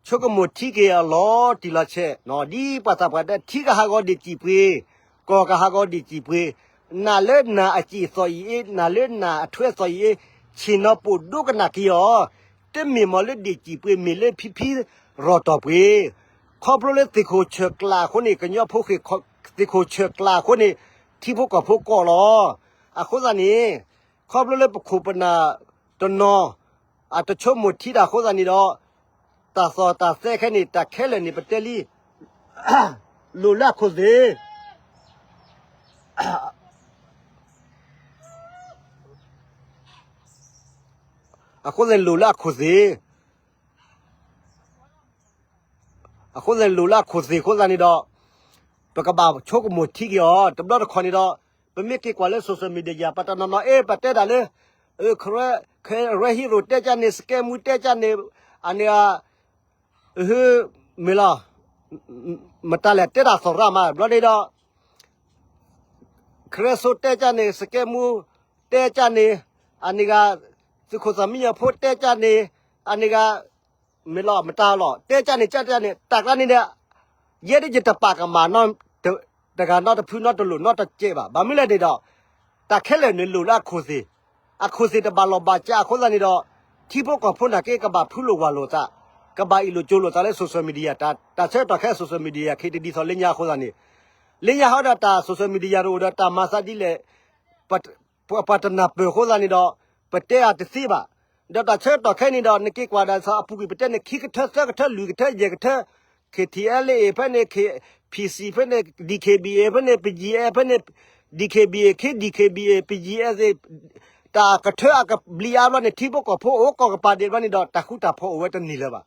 ဆိကမိၣ်ထံက့ၤအလီၤတံၢ်လီၤဆဲး, ဒ်ပှၤသးပှၢ်တဲ ထံကဟးဂီၤဒံၣ်စံၣ်ပှ့ၤ, ကီၢ်ကဟးဂီၤဒံၣ်စံၣ်ပှ့ၤ, နၢ်လၢနၢ်အစံၣ်သီၣ်အံၤအ့, နၢ်လၢနၢ်အထွဲသီၣ်အံၤအ့, ဆ့ၣ်နီၤပိာ်ဒိကနၣ်က့ၤအီၤ, တမ့ၢ်မ့ၢ်လၢဒံၣ်စံၣ်ပှ့ၤ မ့ၢ်လၢဖံဖံရီၣ်တီၢ်ပှ့ၤ, ခီဖျိလၢသ့ၣ်ခိၣ်ဆၢၣ်ကျၢ်အဃိန့ၣ် ကညီဖိဃ့ၢ် သ့ၣ်ခိၣ်ဆၢၣ်ကျၢ်အဃိန့ၣ် ထံဖိကီၢ်ဖိကီၢ်လီၤ. အဃိသတးန့ၣ် ခီဖျိလၢပခိၣ်ပနၢ်တနီၤ အတဆိကမိၣ်ထံတၢ်အဃိသတးန့ၣ်ဒီး တၢ်သီၣ်တၢ်သဲခဲန့ၣ် တၢ်ခဲလၢာ်န့ၣ် ပတဲလံ လိၣ်လၢအခိၣ်သ့ၣ်, အဃိသတးန့ၣ်လိၣ်လၢအခိၣ်သ့ၣ် အဃိသတးန့ၣ် လိၣ်လၢအခိၣ်သ့ၣ်အဃိသတးန့ၣ်ဒီး ပကဘၣ်ဆိကမိၣ်ထံက့ၤအီၤ တဘျီတခီၣ်န့ၣ်ဒီး ပမ့ၢ်က့ၤကွၢ်လၢ social media ပှၤတနီၤနီၤ အ့ ပှၤတဲတၢ်လၢ Karen Hero တဲကၢ်န့ၣ် စကဲမူတဲကၢ်န့ၣ် အန့ၣ် မ့ၢ်လီၤ မတၤလဲၣ် တဲတၢ်သီၣ်ရၣ်မး ဘျီန့ၣ်ဒီး Karen Hero တဲကၢ်န့ၣ် စကဲမူတဲကၢ်န့ၣ် အန့ၣ်ဂၤ သုးခိၣ်သၣ်မံညီၤဖိတဲကၢ်န့ၣ် အန့ၣ်ဂၤ မ့ၢ်လီၤ မတၤလီၤ တဲကၢ်န့ၣ် ကၢ်န့ၣ် တၢ်ကျါန့ၣ်ဒီး ယဲဒၣ်ယတပာ်ကမၣ်နီတဂၤနီတဖုနီတလိၣ်နီတစဲးဘၣ်. ဘၣ်မနုၤလဲၣ်န့ၣ်ဒီး တၢ်ခဲလၢာ်န့ၣ်လိၣ်လၢအခိၣ်သ့ၣ်, အခိၣ်သ့ၣ်တဘၣ်လီၢ်ဘၣ်စးအဃိသတးန့ၣ်ဒီး ထံဖိကီၢ်ဖိနာ်က့ကဘၣ်ဖုလိာ်ဝၤလိာ်သး, ကဘၣ်အ့ၣ်လိာ်ကၠိလိာ်သးလၢ social media တၢ်ဆၢကတီၢ်ခဲ social media ခဲအံၤတဒ်သိးလၢညါအဃိသတးန့ၣ် လၢညါဟီဒီးတၢ် social media တအိၣ်ဒီးတၢ်မၤသးဒ်လဲၣ် ပှၤတနၢ်ပၢၢ်အဃိသတးန့ၣ်ဒီး ပတဲအီၤတသ့ဘၣ်. ဒီးတၢ်ဆၢကတီၢ်ခဲအံၤန့ၣ်ဒီး နက့ၤကွၢ်ဒီးအပူၤကွံာ် ပတဲန့ၣ် ခံကထၢ သၢကထၢ လွံၢ်ကထၢ ယဲၢ်ကထၢ K T L A ဖဲန့ၣ် P C ဖဲန့ၣ် D K B A ဖဲန့ၣ် P G F ဖဲန့ၣ် D K B A ခ့ D K B A P G F သ့ၣ် တၢ်ကထၢအကဘျံးအါဘျီန့ၣ် ထံဖိကီၢ်ဖိအိၣ်ကီၢ်ကပၤဒဲးဘျီန့ၣ်ဒီး တၢ်ဃူတၢ်ဖိးအိၣ်ဝဲတန့ၢ်လၢၤဘၣ်.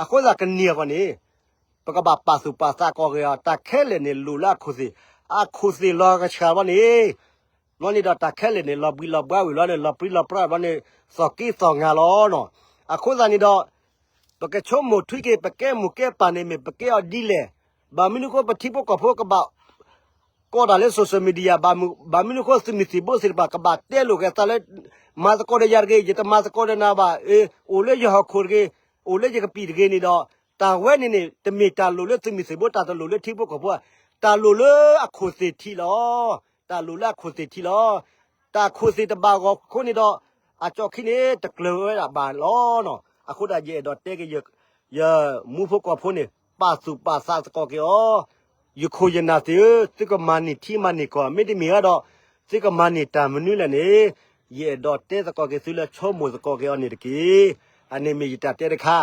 အဃိသတးကန့ၢ်အဂီၢ်န့ၣ် ပကဘၣ်ပာ်သူၣ်ပာ်သးကိးက့ၤအီၤ တၢ်ခဲလၢာ်န့ၣ်လိၣ်လၢအခိၣ်သ့ၣ်, အခိၣ်သ့ၣ်လီၤကဆှၣ်ဘျီန့ၣ် ဘျီန့ၣ်ဒီးတၢ်ခဲလၢာ်န့ၣ် လီၤဘှံးလီၤဘှါဝံၤဘျီန့ၣ် လီၤပြံလီၤပြါဘျီန့ၣ် သီၣ်က့သီၣ်ငါလီၤနီၤ. အဃိသတးန့ၣ်ဒီး ပကဆိကမိၣ်ထွံက့ၤ ပကဲမိၢ်ကဲပၢ်န့ၣ်မ့ၢ်ပကဲအီၤဒ်လဲၣ်. ဘၣ်မနုၤအဃိပထံဖိကီၢ်ဖိကဘၣ် ကီးတၢ်လၢ social media ဘၣ်မနုၤအဃိသုးမုၢ်သံၣ်ဘိသ့ၣ်တဖၣ် ကဘၣ်တဲလိာ်က့ၤသးလၢ မၤသကိးဒီးယၤတဂ့ၤ ယတမၤသကိးဒီးနၤဘၣ်, အိၣ်လၢယဟီၣ်ခိၣ်တဂ့ၤ, အိၣ်လၢယကပံာ်တဂ့ၤန့ၣ်ဒီး တၢ်ဝဲန့ၣ်န့ၣ် တမ့ၢ်တၢ်လိၣ်လၢသုးမုၢ်သံၣ်ဘိ တၢ်တလိၣ်လၢထံဖိကီၢ်ဖိ, တၢ်လိၣ်လၢအခိၣ်သ့ၣ်ထံးလီၤ. တၢ်လိၣ်လၢအခိၣ်သ့ၣ်ထံးလီၤ. တၢ်ခိၣ်သ့ၣ်တဘၣ်ဂီၢ်အဃိန့ၣ်ဒီး အကၠီခံန့ၣ် တကျၢၤဝဲဒၣ်ဘၣ်လီၤနီၤ. အဃိဒၣ်ယအဲၣ်ဒိးတဲက့ၤ ယမူဖိကီၢ်ဖိန့ၣ် ပာ်သူၣ်ပာ်သးသကိးက့ၤအီၤ, ယခိၣ်ယနၢ်သ့ၣ်ဧၢ, သုကမၤန့ၢ်ထံမၤန့ၢ်ကီၢ် မ့တမ့ၢ်ဝဲဒီး သုကမၤန့ၢ်တၢ်မနုၤလဲၣ်န့ၣ် ယအဲၣ်ဒိးတဲသကိးက့ၤသုလၢဆိကမိၣ်သကိးက့ၤအီၤန့ၣ်တက့ၢ်. အန့ၣ်မ့ၢ်ယတၢ်တဲတခါ.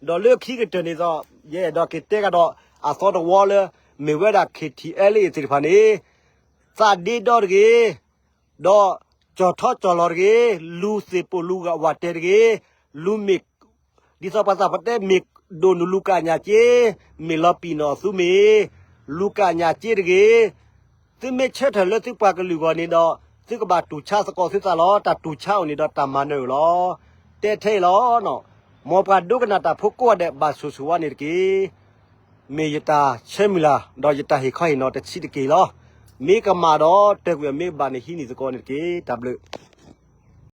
ဒီးလၢခံကတၢၢ်န့ၣ်ဒီး ယအဲၣ်ဒိးက့ၤတဲကဒီးအသီတဝီလၢ မ့ၢ်ဝဲဒၣ် KTLA သ့ၣ်တဖၣ်န့ၣ် သးဒ့ဒီတဂ့ၤ, ဒီးကၠီၣ်ထီကၠီၣ်လီၤတဂ့ၤ, လူၤသ့ၣ်ပိာ်လူၤဝးတဲာ်တဂ့ၤ, လူၤမ့ၢ် ဒ်သိးပှၤသးပှၢ်တဲ မ့ၢ်ဒိၣ်နလူၤကၣ်ညၣ်က့, မ့ၢ်လီၤပံာ်နီၣ်အသူမ့ၢ် လူၤကၣ်ညၣ်က့တဂ့ၤ. သုမ့ၢ်ဆၢထၢၣ်လၢသုပှၤကလုာ်အဂီၢ်န့ၣ်ဒီး သုကဘၣ်တူၢ်ဆါသကိးသုသးလီၤ. တၢ်တူၢ်ဆါအိၣ်န့ၣ်ဒီးတၢ်မၤနၢၤအီၤလီၤ. တဲထဲအံၤလီၤ. မ်ပှၤဒိကနၣ်တၢ်ဖိကိးဂၤဒဲး ဘၣ်ဆိၣ်ဂ့ၤဝဲန့ၣ်တက့ၢ်. မ့ၢ်ယတၢ်ဆၢမုၢ်လၢ် ဒီးယတၢ်ဟ့ၣ်ခီဟ့ၣ်နီၤတဆံးတက့ၢ်လီၤ. မ့ၢ်ကမၣ်ဒီး တၢ်ကွံာ်မ့ၢ်ဘၣ်န့ၣ်ဟံးန့ၢ်သကိးန့ၣ်တက့ၢ်. တၢ်ဘျုး